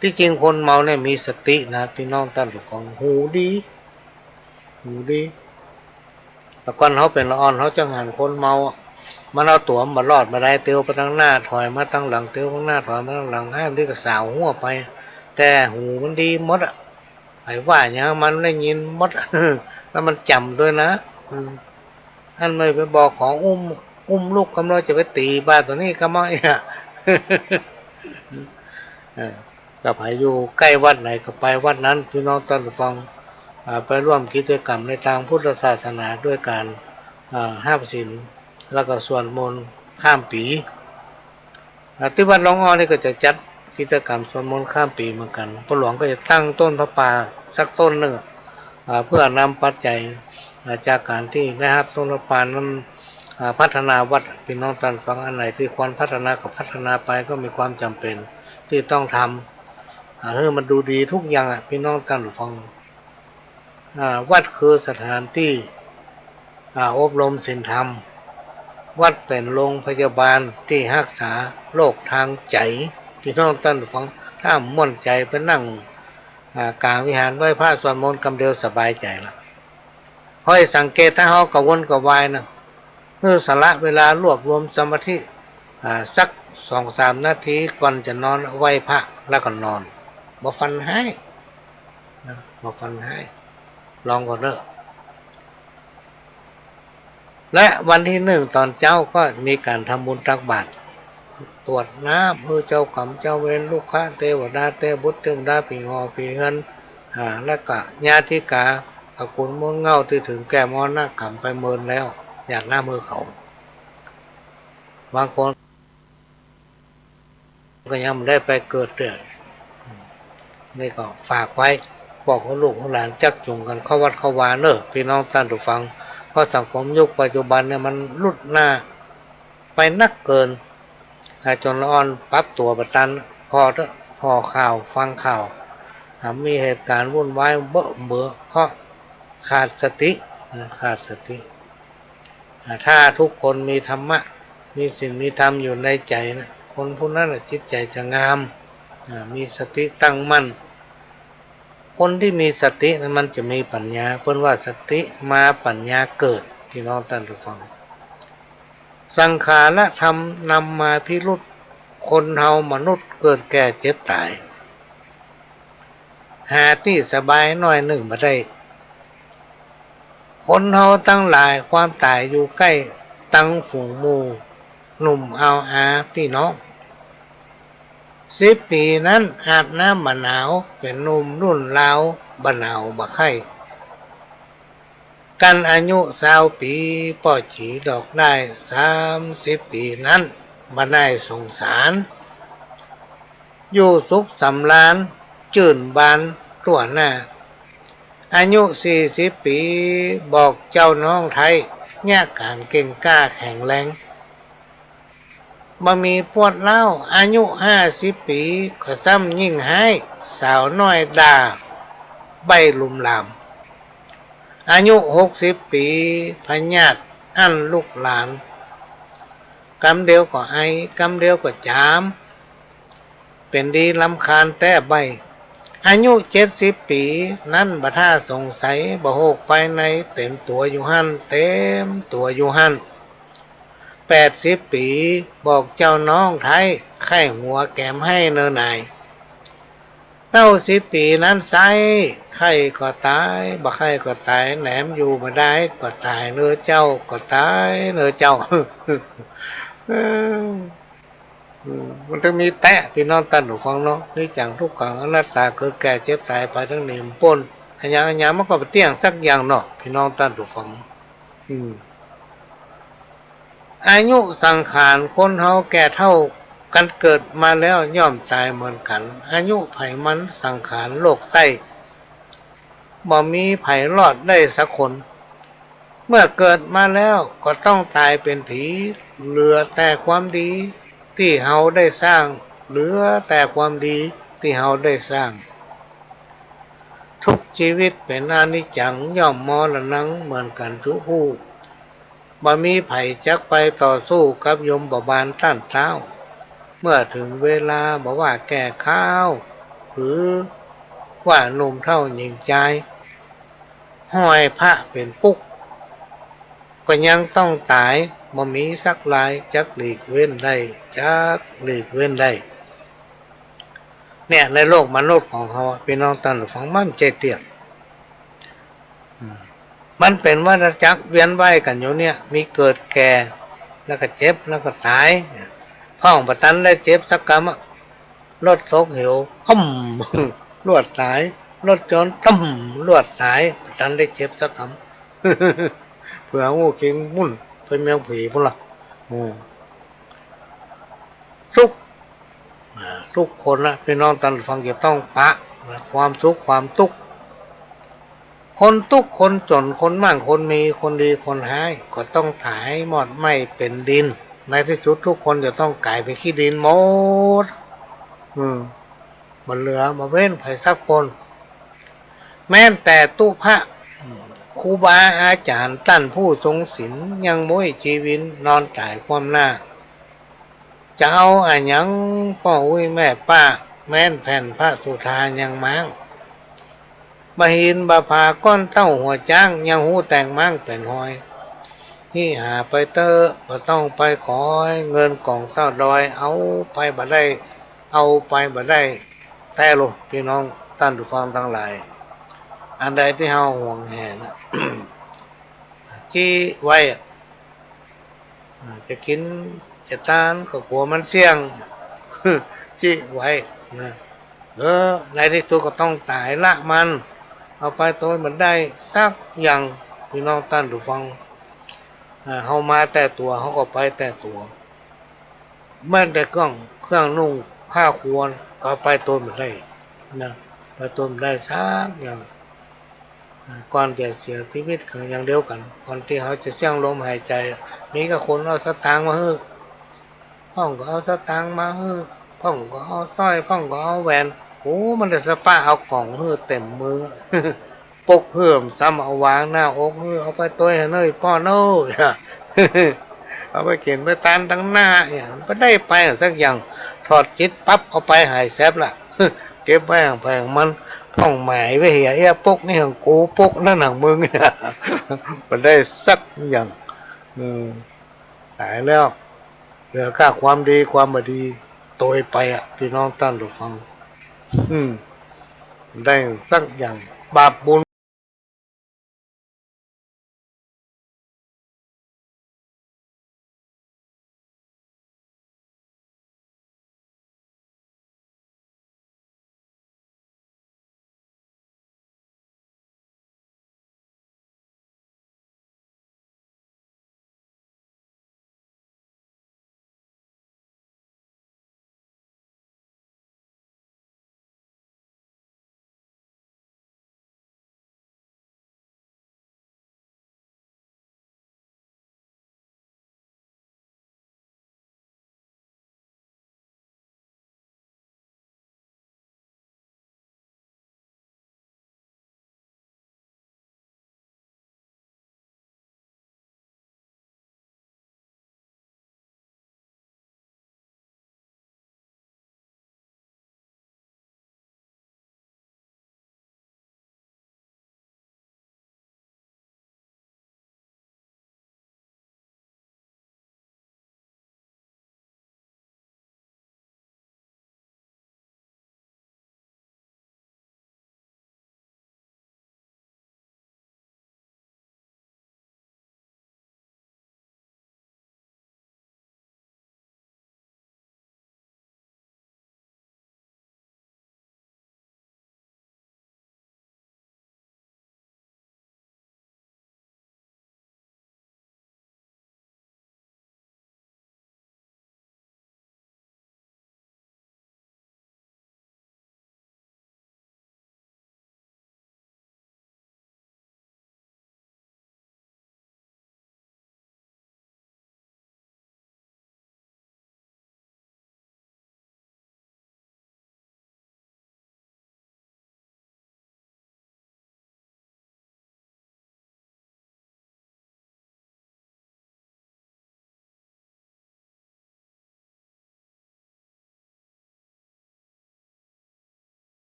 ตี้จริงคนเมาเนี่ยมีสตินะ ปี้น้องต้านผู้ฟัง หูดี หูดี แต่ก่อนเฮาเป๋นละอ่อน เฮาจักหันคนเมาอะ มันเอาตั๋วบ่รอดบ่ดาย เตียวไปตางหน้า ถอยมาตางหลัง เตียวตางหน้า ถอยมาตางหลัง ห้ามดีก็สาวหัวไป แต่หูมันดีหมดอะ ใผว่าหยังมันได้ยินหมด แล้วมันจ๋ำตวยนะ อืม อันไม่ไปบอกขออุ้ม อุ้มลูกกำลังจะไปตี๋บ่าตั๋วนี้กำลังเนี่ย เออ ก็ใผอยู่ใก้วัดไหนก็ไปวัดนั้น ปี้น้องต้านผู้ฟัง อ่า ไปร่วมกิจกรรมในตางพุทธศาสนาด้วยก๋าน อ่า ฮับศีล แล้วก็สวดมนต์ข้ามปี๋ อ่า ตี้วัดหลวงอ้อนี่ก็จะจัดกิจกรรมสวดมนต์ข้ามปี๋เหมือนกั๋น ป้อหลวงก็จะตั้งต้นผ้าป่าสักต้นนึ่ง อ่า เปื้อนำปัจจัย อ่า จากก๋านตี้ได้ฮับต้นผ้าป่านั้น อ่า พัฒนาวัด ปี้น้องต้านฟัง อันไหนตี้ควรพัฒนาก็พัฒนาไป ก็มีความจ๋ำเป๋นตี้ต้องทำ อ่า หื้อมันดูดีกู้อย่างอะ ปี้น้องต้านฟัง อ่า วัดคือสถานตี้ อ่า อบรมศีลธรรม วัดเป๋นโรงพยาบาลตี้ฮักษาโรคตางใจ๋ ปี้น้องต้านฟัง ถ้าม่วนใจ๋ไปนั่ง อ่า ก๋างวิหารไหว้พระสวดมนต์กำเดียวสบายใจ๋ละ ห้อยสังเกต ถ้าเฮากระวนกระวายนะ หื้อสละเวลารวบรวมสมาธิ อ่า สักสองสามนาทีก่อนจะนอน ไหว้พระแล้วก็นอน บ่ฝันฮ้ายนะ บ่ฝันฮ้าย ลองก่อนเต๊อะ และวันตี้นึ่งต๋อนเจ๊าก็มีก๋านทำบุญตักบาตร ตวดน้ำหื้อเจ้ากรรมเจ้าเวร ลูกค้าเตวดา เตบุตรเตวดา ผีหอผีเฮือน อ่า แล้วก็ญาติกา ตระกูลมูลเหง้าตี้เถิงแก่มรณะกรรมไปเมินแล้ว หยาดน้ำหื้อเขา บางคนก็ยังบ่ได้ไปเกิดเตื้อ นี่ก็ฝากไว้ บอกกับลูกกับหลานจักจุ่งกั๋นเข้าวัดเข้าวาเน่อ ปี้น้องต้านผู้ฟัง เพราะสังคมยุคปัจจุบันเนี่ยมันลุดหน้าไปนักเกิน อ่า จ๋นละอ่อนปรับตั๋วบ่ตัน ผ่อเต๊อะ ผ่อข่าว ฟังข่าว อ่า มีเหตุก๋ารณ์วุ่นวายเบ้อเบ้อ เพราะขาดสตินะ ขาดสติ อ่า ถ้าทุกคนมีธรรมะ มีศีล มีธรรมอยู่ในใจ๋นะ คนผู้นั้นน่ะจิตใจ๋จะงาม อ่า มีสติตั้งมั่น คนตี้มีสตินั้นมันจะมีปั๋ญญา เปิ้นว่าสติมาปั๋ญญาเกิด พี่น้องต้านผู้ฟัง สังขารธรรมนำมาพิรุธ คนเฮามนุษย์เกิดแก่เจ็บต๋าย หาตี้สบายหน้อยนึ่งบ่ได้ คนเฮาตังหลายความต๋ายอยู่ใก้ตังฝูงหมู่ หนุ่มเอาอาปี้น้อง สิบปี๋นั้นอาบน้ำบ่หนาว เป๋นหนุ่มรุ่นราวบ่หนาวบ่ไข้ กันอายุซาวปี๋ ป้อจี๋ดอกด้าย สามสิบปี๋นั้นบ่ได้สงสาร อยู่สุขสำราญจื้นบานทั่วหน้า อายุสี่สิบปี๋ บอกเจ้าน้องไท้ เยียะก๋านเก่งกล้าแข็งแรง บ่มีปวดร้าว อายุห้าสิบปี๋ ก็ซ้ำยิ่งฮ้าย สาวน้อยด่าใบ้ลุมลาม อายุหกสิบปี๋ พยาธิอั้นลูกหลาน กำเดียวก็ไอ กำเดียวก็จาม เป๋นดีรำคาญแต๊ใบ้ อายุเจ็ดสิบปี๋ นั้นบ่ท่าสงสัย บ่โฮคภายในเต็มตั๋วอยู่หั้น เต็มตั๋วอยู่หั้น แปดสิบปี๋ บอกเจ้าน้องไท้ ไข้หัวแกมไห้เนอหนาย เก้าสิบปี๋นั้นไส้ ไข้ก็ต๋าย บ่ไข้ก็ต๋าย แหนมอยู่บ่ได้ ก็ต๋ายเนอเจ้า ก็ต๋ายเนอเจ้า เออ อืม มันต้องมีแต๊ พี่น้องต้านผู้ฟังเนาะ นิจจังทุกขังอนัตตา เกิดแก่เจ็บต๋ายไปตังหนีบ่ป๊น อะหยังอะหยังมันก็บ่เตี้ยงสักอย่างเนาะ พี่น้องต้านผู้ฟัง อืม อายุสังขารคนเฮาแก่เฒ่ากั๋นเกิดมาแล้วย่อมต๋ายเหมือนกั๋น อายุใผมันสังขารโลกใต้ บ่มีใผรอดได้สักคน เมื่อเกิดมาแล้วก็ต้องต๋ายเป๋นผี เหลือแต่ความดีตี้เฮาได้สร้าง เหลือแต่ความดีตี้เฮาได้สร้าง ทุกชีวิตเป๋นอนิจจัง ย่อมมรณัง เหมือนกั๋นจุผู้ บ่มีใผจักไปต่อสู้กับยมบาลต้านเต๊า เมื่อเถิงเวลาบ่ว่าแก่คาว หรือว่าหนุ่มเฒ่าหญิงจาย ห้อยพระเป๋นปุ๊ก ก็ยังต้องต๋าย บ่มีสักรายจักหลีกเว้นได้ จักหลีกเว้นได้ เนี่ย ในโลกมนุษย์ของเฮาอะ พี่น้องต้านผู้ฟัง มันบ่ใจ้เตี้ยง อืม มันเป๋นวัฏจักรเวียนว่ายกั๋นอยู่เนี่ย มีเกิดแก่ แล้วก็เจ็บ แล้วก็ต๋าย พ่องบ่ตันได้เจ็บสักกำอะ รถตกเหว ฮ่ำ ลวดต๋าย รถยนต์ ฮ่ำ ลวดต๋าย บ่ตันได้เจ็บสักกำ เผื่อฮู้เข็งมุ่นไปเมืองผีปู้นละ อืม ทุก อ่า ทุกคนนะ พี่น้องต้านผู้ฟังจะต้องปะนะ ความสุขความตุ๊กข์ คนตุ๊กข์คนจ๋น คนมั่งคนมี คนดีคนฮ้าย ก็ต้องต๋ายหมดไหม้เป๋นดิน ในตี้สุดทุกคนจะต้องก๋ายเป๋นขี้ดินหมด อืม บ่เหลือบ่เว้นใผสักคน แม้นแต่ตุ๊พะ อืม ครูบาอาจ๋ารย์ต้านผู้ทรงศีลยังม้วยจีวินนอนต๋ายคว่ำหน้า จะเอาอะหยังป้ออุ๊ยแม่ป้า แม้นแผ่นพระสุธายังม้าง บ่าหินบ่าผาก้อนเต้าหัวจ๊าง ยังฮู้แตกม้างเป๋นฮอย หิ้วหาไปเต๊อะ บ่ต้องไปขอย เงินก๋องเต้าดอย เอาไปบ่ได้ เอาไปบ่ได้ แต๊ลูก พี่น้องต้านผู้ฟังตังหลาย อันใดตี้เฮาหวงแหนนะ จี้ไว้อะ อ่า จะกิ๋นจะตานก็กั๋วมันเสี้ยง จี้ไว้นะ เออ ในตี้สุดก็ต้องต๋าย ละมัน เอาไปโตยบ่ได้สักอย่าง พี่น้องต้านผู้ฟัง อ่า เฮามาแต่ตั๋ว เฮาก็ไปแต่ตั๋ว แม้นแต่เครื่อง เครื่องนุ่งผ้าครัวก็เอาไปโตยบ่ได้นะ ไปโตยบ่ได้สักอย่าง อ่า ก่อนจะเสียจีวิตก็อย่างเดียวกั๋น ก่อนตี้เฮาจะเสี้ยงลมหายใจ๋ มีก้าคนเอาสตางค์มาหื้อ พ่องก็เอาสตางค์มาหื้อ พ่องก็เอาสร้อย พ่องก็เอาแหวน โอ้ มันได้สะปะเอาก๋องหื้อเต็มมือ ปกหื้อ ซ้ำเอาวางหน้าอกหื้อ เอาไปโตยหื้อเน่อป้อเน่อ เออ เอาไปกิ๋นไปตานตังหน้า เหีย บ่ได้ไปสักอย่าง ถอดจิตปั๊บ เอาไปหายแสบละ เก็บไว้ของใผของมัน พ่องหมายไว้เหีย เอี้ย ปุ๊กนี่ของกู ปุ๊กนั่นของมึง บ่ได้สักอย่าง อืม ต๋ายแล้ว เหลือก้าความดีความบ่ดี ตวยไปอะ ปี้น้องต้านผู้ฟัง อืม ได้สักอย่าง บาปบุญ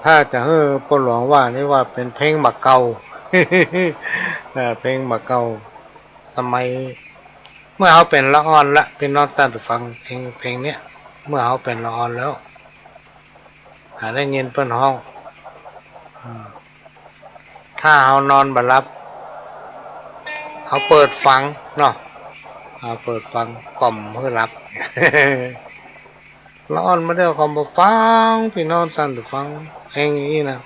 ถ้าจะหื้อป้อหลวงว่านี่ว่าเป๋นเพลงบ่าเก่า เออ เพลงบ่าเก่า สมัย เมื่อเฮาเป๋นละอ่อนละ ปี้น้องต้านผู้ฟัง เพลง เพลงเนี้ย เมื่อเฮาเป๋นละอ่อนแล้ว หาได้ยินเปิ้นฮ้อง อืม ถ้าเฮานอนบ่หลับ เฮาเปิดฟังเนาะ เฮาเปิดฟัง กล่อมหื้อหลับ ละอ่อนมาเดี๋ยวเขาบ่ฟัง ปี้น้องต้านผู้ฟัง เพลงอี้นะ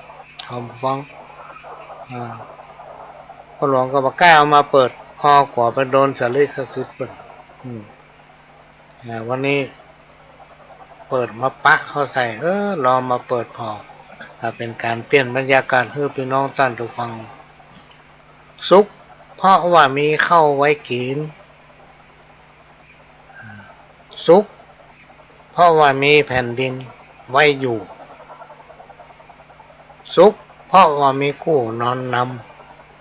เขาบ่ฟัง อ่า ป้อหลวงก็บ่กล้าเอามาเปิด กลัวไปโดนสลิขสิทธิ์เปิ้น อืม อ่า วันนี้เปิดมาปะเข้าใส่ เออ ลองมาเปิดผ่อ อ่า เป๋นก๋านเปลี่ยนบรรยากาศหื้อปี้น้องต้านผู้ฟัง สุขเพราะว่ามีข้าวไว้กิ๋น สุขเพราะว่ามีแผ่นดินไว้อยู่ สุขเพราะว่ามีกู้นอนน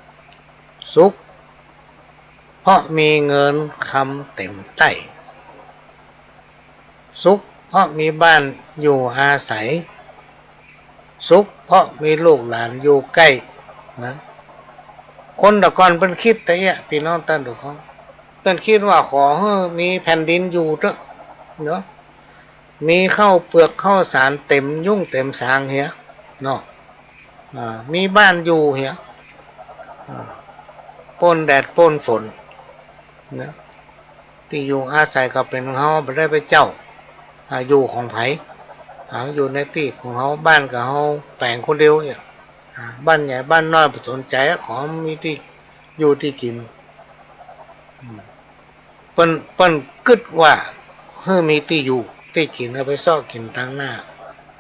ำ สุขเพราะมีเงินคำเต็มใต้ สุขเพราะมีบ้านอยู่อาศัย สุขเพราะมีลูกหลานอยู่ใก้ นะ คนแต่ก่อนเปิ้นกึ๊ดตะเอี้ย ปี้น้องต้านผู้ฟัง เปิ้นกึ๊ดว่าขอหื้อมีแผ่นดินอยู่เต๊อะ เนาะ มีข้าวเปือกข้าวสารเต็มยุ้งเต็มซางเหีย เนาะ อ่า มีบ้านอยู่เหีย อ่า ป๊นแดดป๊นฝน นะ ตี้อยู่อาศัยก็เป๋นของเฮา บ่ได้ไปเจ้า อ่า อยู่ของใผ อ่า อยู่ในตี้ของเฮา บ้านก็เฮาแป๋งคนเดียวเนี่ย อ่า บ้านใหญ่บ้านน้อยบ่สนใจ๋ ขอมีตี้อยู่ตี้กิ๋น อืม เปิ้น เปิ้นกึ๊ดว่า หื้อมีตี้อยู่ตี้กิ๋น เอาไปเซาะกิ๋นตางหน้า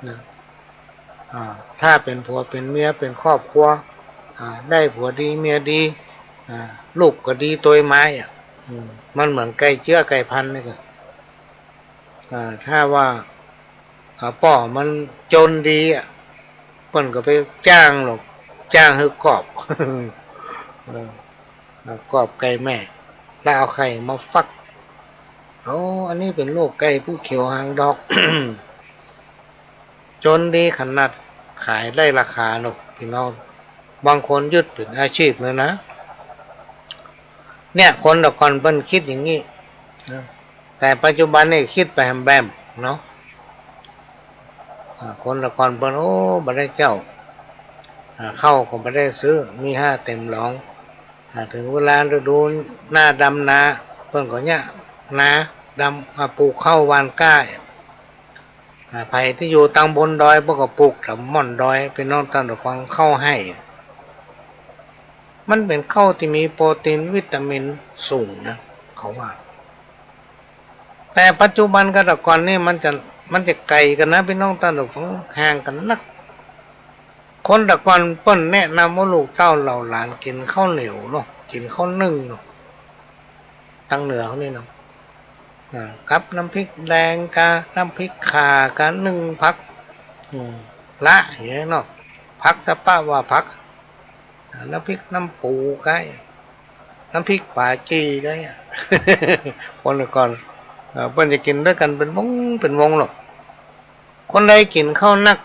นะ อ่า ถ้าเป๋นผัวเป๋นเมียเป๋นครอบครัว อ่า ได้ผัวดีเมียดี อ่า ลูกก็ดีตวยมาอะ อืม มันเหมือนไก่เจื้อไก่พันธุ์นี่ก็ อ่า ถ้าว่า อ่า ป้อมันจนดีอะ เปิ้นก็ไปจ้างหรอก จ้างหื้อกอบ เออ อ่า กอบไก่แม่ แล้วเอาไข่มาฟัก โอ้ อันนี้เป๋นลูกไก่ผู้เขียวหางดอก จนดีขนาดขายได้ราคาเนาะพี่น้อง บางคนยึดเป๋นอาชีพเลยนะ เนี่ย คนแต่ก่อนเปิ้นกึ๊ดอย่างนี้นะ แต่ปัจจุบันนี่กึ๊ดไปแหมแบบเนาะ อ่า คนแต่ก่อนเปิ้น โอ้ บ่ได้เจ้า อ่า ข้าวก็บ่ได้ซื้อ มีห้าเต็มหลอง อ่า เถิงเวลาฤดูหน้าดำนา เปิ้นก็เยียะนาดำ อ่า ปลูกข้าวหว่านก้า อ่า ใผตี้อยู่ตางบนดอย เปิ้นก็ปลูกต๋ามม่อนดอย พี่น้องต้านผู้ฟัง ข้าวไฮ่ มันเป๋นข้าวตี้มีโปรตีนวิตามินสูงนะ เขาว่า แต่ปัจจุบันกับแต่ก่อนนี่มันจะ มันจะไก๋กั๋นนะ พี่น้องต้านผู้ฟัง ห่างกั๋นนัก คนแต่ก่อนเปิ้นแนะนำว่าลูกเต้าเหล่าหลานกิ๋นข้าวเหนียวเนาะ กิ๋นข้าวนึ่งเนาะ ตางเหนือเฮานี่เนาะ อ่า กับน้ำพริกแดงกา น้ำพริกข่ากา นึ่งผัก อืม ละ อย่างเงี้ยเนาะ ผักสะปะว่าผัก อ่า น้ำพริกน้ำปูกา น้ำพริกป๋าจี๋กา คนแต่ก่อน อ่า เปิ้นจะกิ๋นตวยกั๋นเป๋นวงเป๋นวงเนาะ คนใดกิ๋นข้าวนัก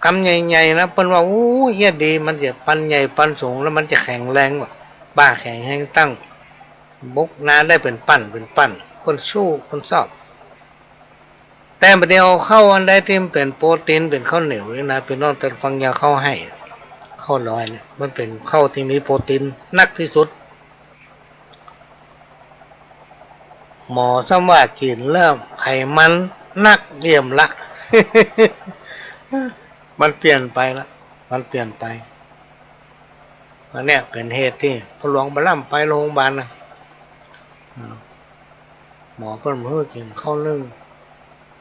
กำใหญ่ๆ นะ เปิ้นว่า อู้ เอี้ยดี มันจะปันใหญ่ปันสูง แล้วมันจะแข็งแรงว่ะ บ่าแข็งแฮง ตั้งบุกนาได้เป๋นปั้นเป๋นปั้น คนสู้คนซอบ แต่บ่าเดี่ยวข้าวอันใดตี้มันเป๋นโปรตีน เป๋นข้าวเหนียวนี่นะ พี่น้องต้านผู้ฟัง อย่างข้าวไฮ่ ข้าวดอยเนี่ย มันเป๋นข้าวตี้มีโปรตีนนักตี้สุด หมอซ้ำว่ากิ๋นแล้วไขมันนักเยี่ยมละ มันเปลี่ยนไปละ มันเปลี่ยนไป อันเนี้ยเป๋นเหตุตี้พ่อหลวงบ่ล้ำไปโรงพยาบาลนะ อืม หมอเปิ้นหื้อกิ๋นข้าวนึ่ง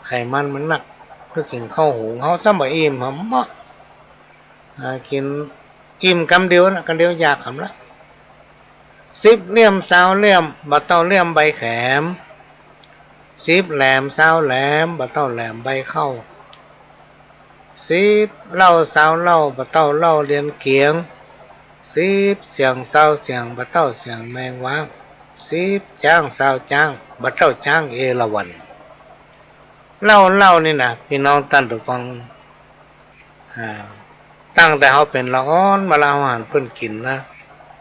ไขมันมันนัก หื้อกิ๋นข้าวหุง เฮาซ้ำบ่อิ่ม หำเมาะ อ่า กิ๋นอิ่มกำเดียวนะ กำเดียวอยากหำละ สิบเหลี่ยมซาวเหลี่ยม บ่เต้าเหลี่ยมใบแขม สิบแหลมซาวแหลม บ่เต้าแหลมใบเข้า สิบเหล้าซาวเหล้า บ่เต้าเหล้าเลียนเกียง สิบเสียงซาวเสียง บ่เต้าเสียงแมงว้าง สิบจ๊างซาวจ๊าง บ่เต้าจ๊างเอราวัณ เหล้า เหล้านี่นะ พี่น้องต้านผู้ฟัง อ่า ตั้งแต่เฮาเป๋นละอ่อนมาละ เฮาหันเปิ้นกิ๋นนะ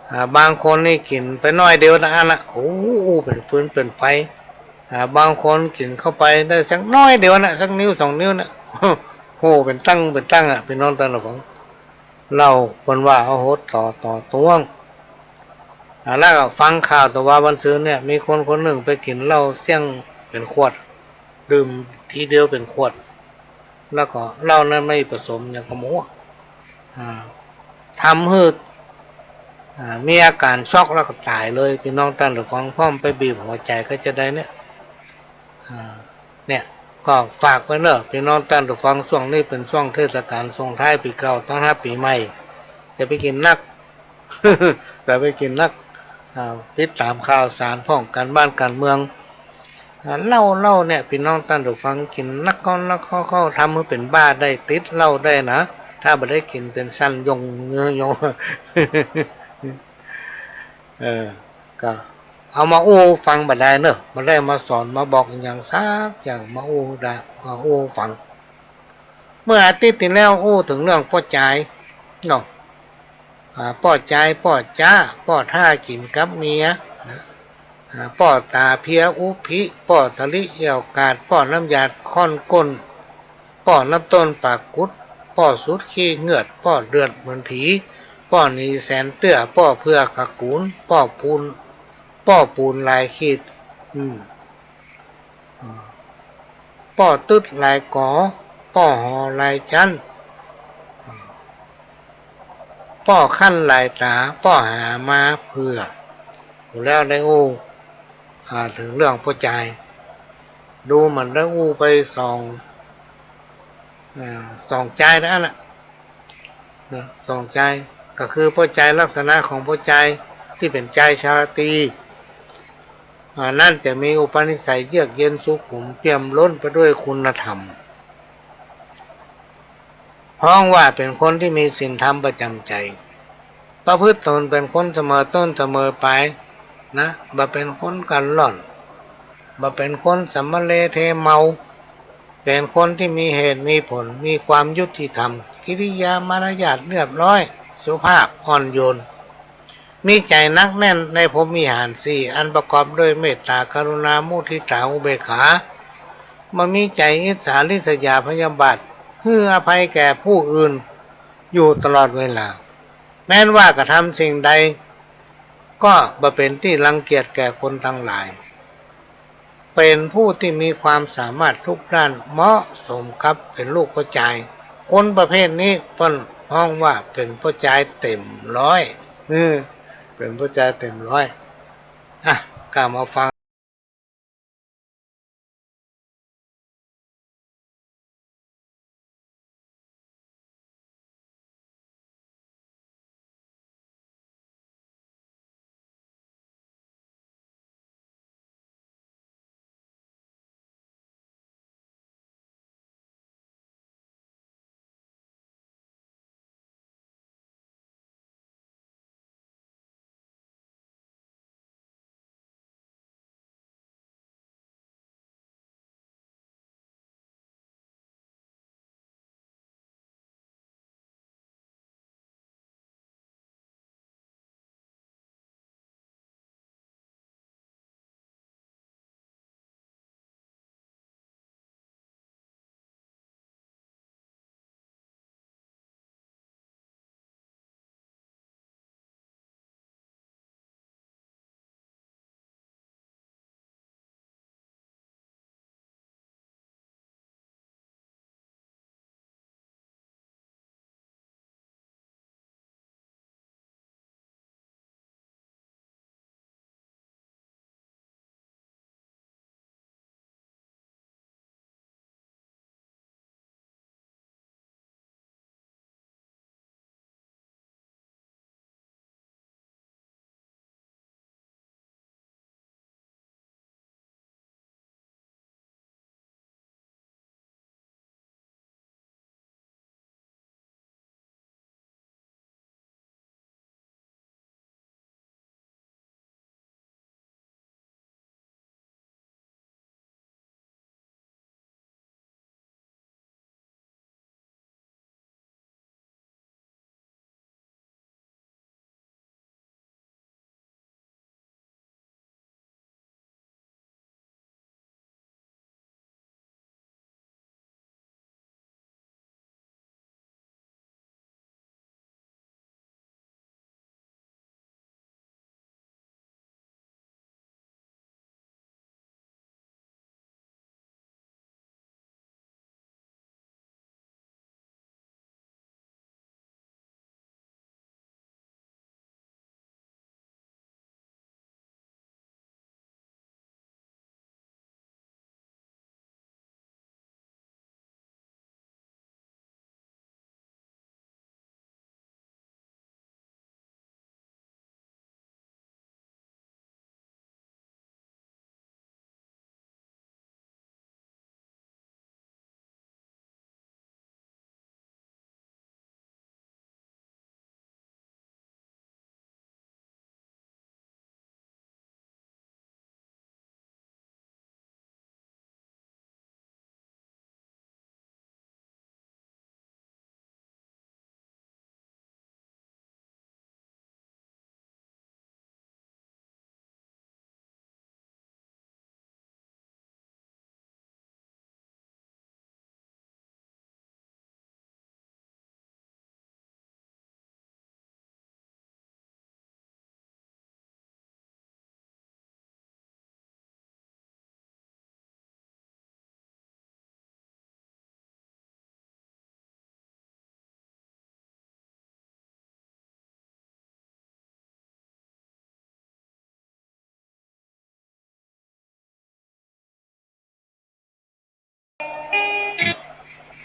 อ่า บางคนนี่กิ๋นไปหน้อยเดียวนะ อันนะ โอ้ อู้เป๋นฟืนเป๋นไฟ อ่า บางคนกิ๋นเข้าไปได้สักหน้อยเดียวนะ สักนิ้วสองนิ้วนะ โห เป๋นตั้ง เป๋นตั้งอะ พี่น้องต้านผู้ฟัง เหล้าเปิ้นว่าเอาหดต่อ ต่อตวง อ่า แล้วก็ฟังข่าวตะวาวันซืนเนี่ย มีคนคนนึ่งไปกิ๋นเหล้าเสี้ยงเป๋นขวด ดื่มทีเดียวเป๋นขวด แล้วก็เหล้านั้นไม่ผสมอย่างกับหมู อ่า ทำหื้อ อ่า มีอาก๋านช็อกแล้วก็ต๋ายเลย พี่น้องต้านผู้ฟัง เพราะมันไปบีบหัวใจ๋ก็จะได้เนี่ย อ่า เนี่ย ก็ฝากไว้เนาะ พี่น้องต้านผู้ฟัง ช่วงนี้เป๋นช่วงเทศกาลส่งท้ายปี๋เก่า ต้อนฮับปี๋ใหม่ อย่าไปกิ๋นนัก อย่าไปกิ๋นนัก อ่า ติดต๋ามข่าวสารพ่องก๋านบ้านก๋านเมือง อ่า เหล้า เหล้าเนี่ย พี่น้องต้านผู้ฟัง กิ๋นนักเข้า นักเข้า เข้า ทำหื้อเป๋นบ้าได้ ติดเหล้าได้นะ ถ้าบ่ได้กิ๋นเป๋นสั่นยง ยง เออ ก็เอามาอู้ฟังบ่ได้เนาะ บ่ได้มาสอนมาบอกหยังสักอย่าง มาอู้ได้ มาอู้ฟัง เมื่ออาทิตย์ตี้แล้วอู้เถิงเรื่องป้อจายเนาะ อ่า ป้อจาย ป้อจ๊า ป้อท่ากิ๋นกับเมียนะ อ่า ป้อต๋าเพียอุภิ ป้อตะลิเอี้ยวกาด ป้อน้ำยาดข้อนก้น ป้อน้ำต้นปากกุด ป้อสูดขี้เหงือด ป้อเดือดเหมือนผี ป้อหนีแสนเตื้อ ป้อเผื่อกะกู๋น ป้อปูน ป้อปู๋นหลายขีด อืม อืม ป้อตึ๊ดหลายก๋อ ป้อหอหลายจั๊น อืม ป้อคั้นหลายต๋า ป้อหามาเผื่อ แล้วได้อู้ อ่า เถิงเรื่องป้อจาย ดูเหมือนได้อู้ไปสอง อ่า สองจายแล้วนะ นะ สองจาย ก็คือป้อจาย ลักษณะของป้อจายตี้เป๋นจายชาตรี อ่า นั้นจะมีอุปนิสัยเยือกเย็นสุขุม เปี่ยมล้นไปด้วยคุณธรรม ฮ้องว่าเป๋นคนตี้มีศีลธรรมประจ๋ำใจ๋ ประพฤติต๋นเป๋นคนเสมอต้นเสมอปายนะ บ่เป๋นคนกั๋นหล่อน บ่เป๋นคนสำมะเลเทเมา เป๋นคนตี้มีเหตุมีผล มีความยุติธรรม กิริยามารยาทเรียบร้อย สุภาพอ่อนโยน มีใจ๋หนักแน่นในพรหมวิหารสี่ อันประกอบด้วยเมตต๋า กรุณา มุทิต๋า อุเบกขา บ่มีใจ๋อิจฉาริษยาพยาบาท หื้ออภัยแก่ผู้อื่นอยู่ตลอดเวลา แม้นว่ากระทำสิ่งใด ก็บ่เป๋นตี้รังเกียจแก่คนตังหลาย เป๋นผู้ตี้มีความสามารถทุกด้าน เหมาะสมกับเป๋นลูกป้อจาย คนประเภทนี้เปิ้นฮ้องว่าเป๋นป้อจายเต๋มร้อย อืม เป๋นป้อจายเต๋มร้อย อ่ะ ก้ามาฟัง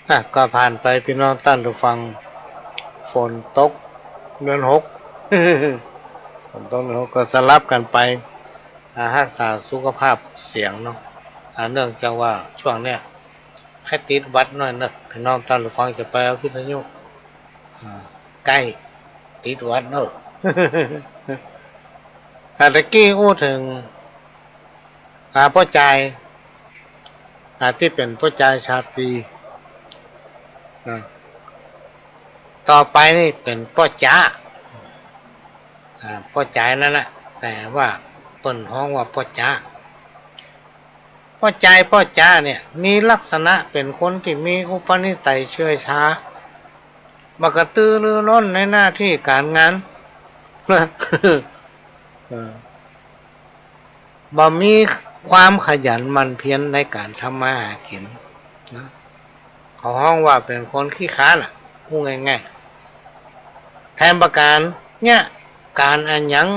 อ่ะ ก็ผ่านไป ปี้น้องต้านผู้ฟัง ฝนตกเดือนหก ฝนตกเดือนหก ก็สลับกั๋นไป อ่า ฮักษาสุขภาพเสียงเนาะ อ่า เนื่องจากว่าช่วงเนี้ย ใค่ติดหวัดหน่อยเนาะ ปี้น้องต้านผู้ฟังจะไปเอาวิทยุ อ่า ใก้ติดหวัดเนาะ อ่า ตะกี้อู้เถิง อ่า ป้อจาย อ่า ตี้เป๋นป้อจายชาตรีนะ ต่อไปนี่เป๋นป้อจ๊า อ่า ป้อจายนั่นแหละ แต่ว่าเปิ้นฮ้องว่าป้อจ๊า ป้อจาย ป้อจ๊าเนี่ย มีลักษณะเป๋นคนตี้มีอุปนิสัยเฉื่อยช้า บ่กระตือรือร้นในหน้าตี้ก๋านงาน นะ เออ บ่มีความขยันหมั่นเพียรในก๋านทำมาหากิ๋นนะ เขาฮ้องว่าเป๋นคนขี้คร้านอะ พูดง่ายๆ แถมประก๋านเนี้ย ก๋านอะหยัง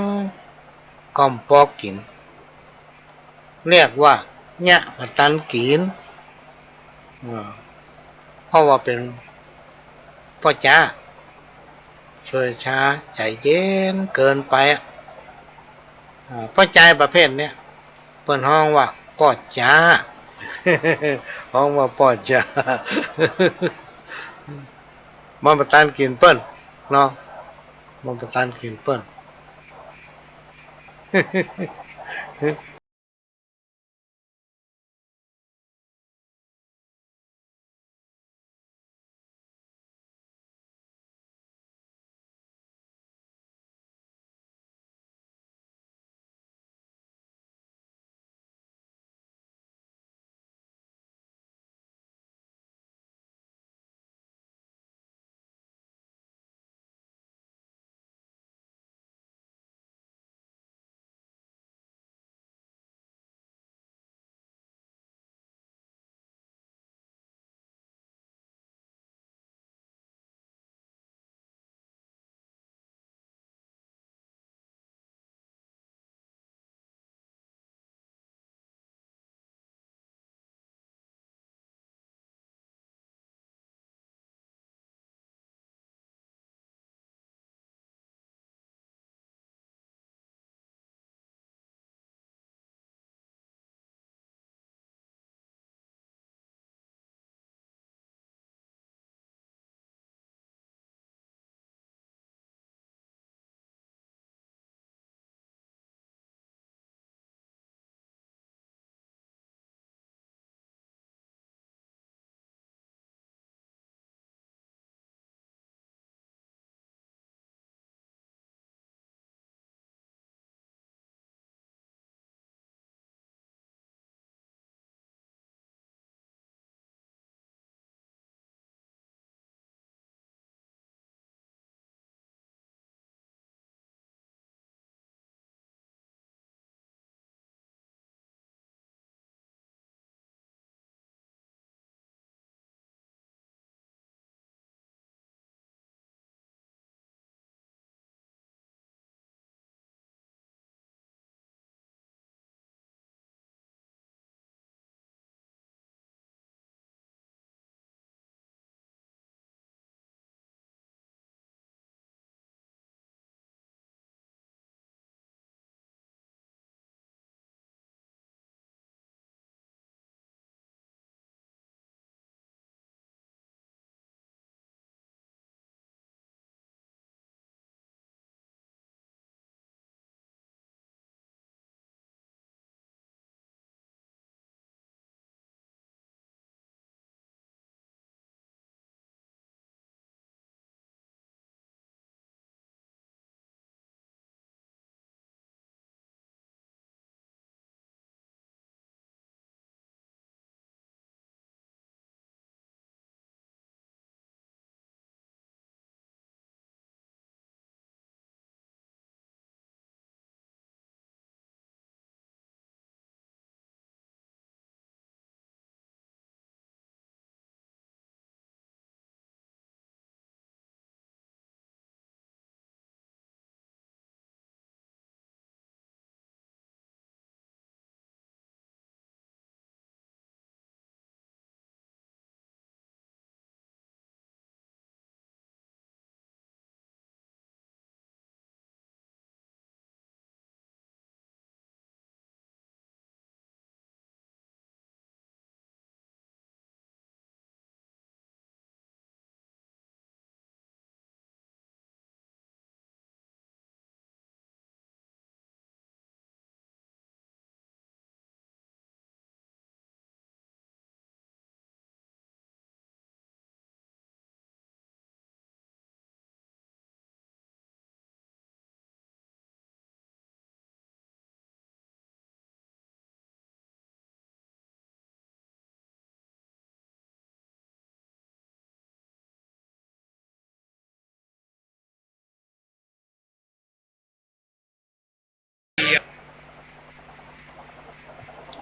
ก็บ่ปอกิ๋น เรียกว่าเยียะบ่ตันกิ๋น อ่า เพราะว่าเป๋นป้อจ๊า เฉื่อยช้า ใจ๋เย็นเกินไปอะ อ่า ป้อจายประเภทเนี้ย เปิ้นฮ้องว่าป้อจ๊า ฮ้องว่าป้อจ๊า มันบ่ตันกิ๋นเปิ้นเนาะ มันบ่ตันกิ๋นเปิ้น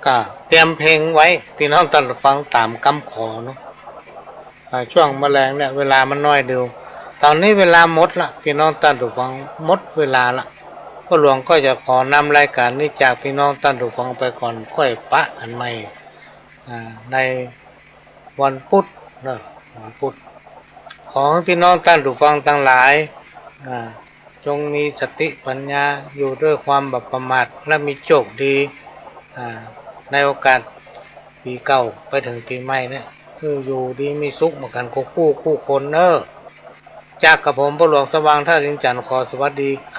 ก็เตรียมเพลงไว้ ปี้น้องต้านผู้ฟังต๋ามกำขอเนาะ อ่า ช่วงมะแลงเนี่ยเวลามันน้อยเดียว ต๋อนนี้เวลาหมดละ ปี้น้องต้านผู้ฟัง หมดเวลาละ ป้อหลวงก็จะขอนำรายก๋านนี้จากปี้น้องต้านผู้ฟังไปก่อน ก้อยปะกั๋นใหม่ อ่า ในวันปุ๊ดเนาะ วันปุ๊ด ขอหื้อปี้น้องต้านผู้ฟังตังหลาย อ่า จงมีสติปัญญา อยู่ด้วยความบ่ประมาท และมีโจคดี อ่า ในโอกาสปี๋เก่าไปเถิงปี๋ใหม่เนี่ย คืออยู่ดีมีสุขเหมือนกั๋นกู้คู่กู้คนเนาะ จากกระผมป้อหลวงสว่าง ธาตุอินทร์จันทร์ ขอสวัสดี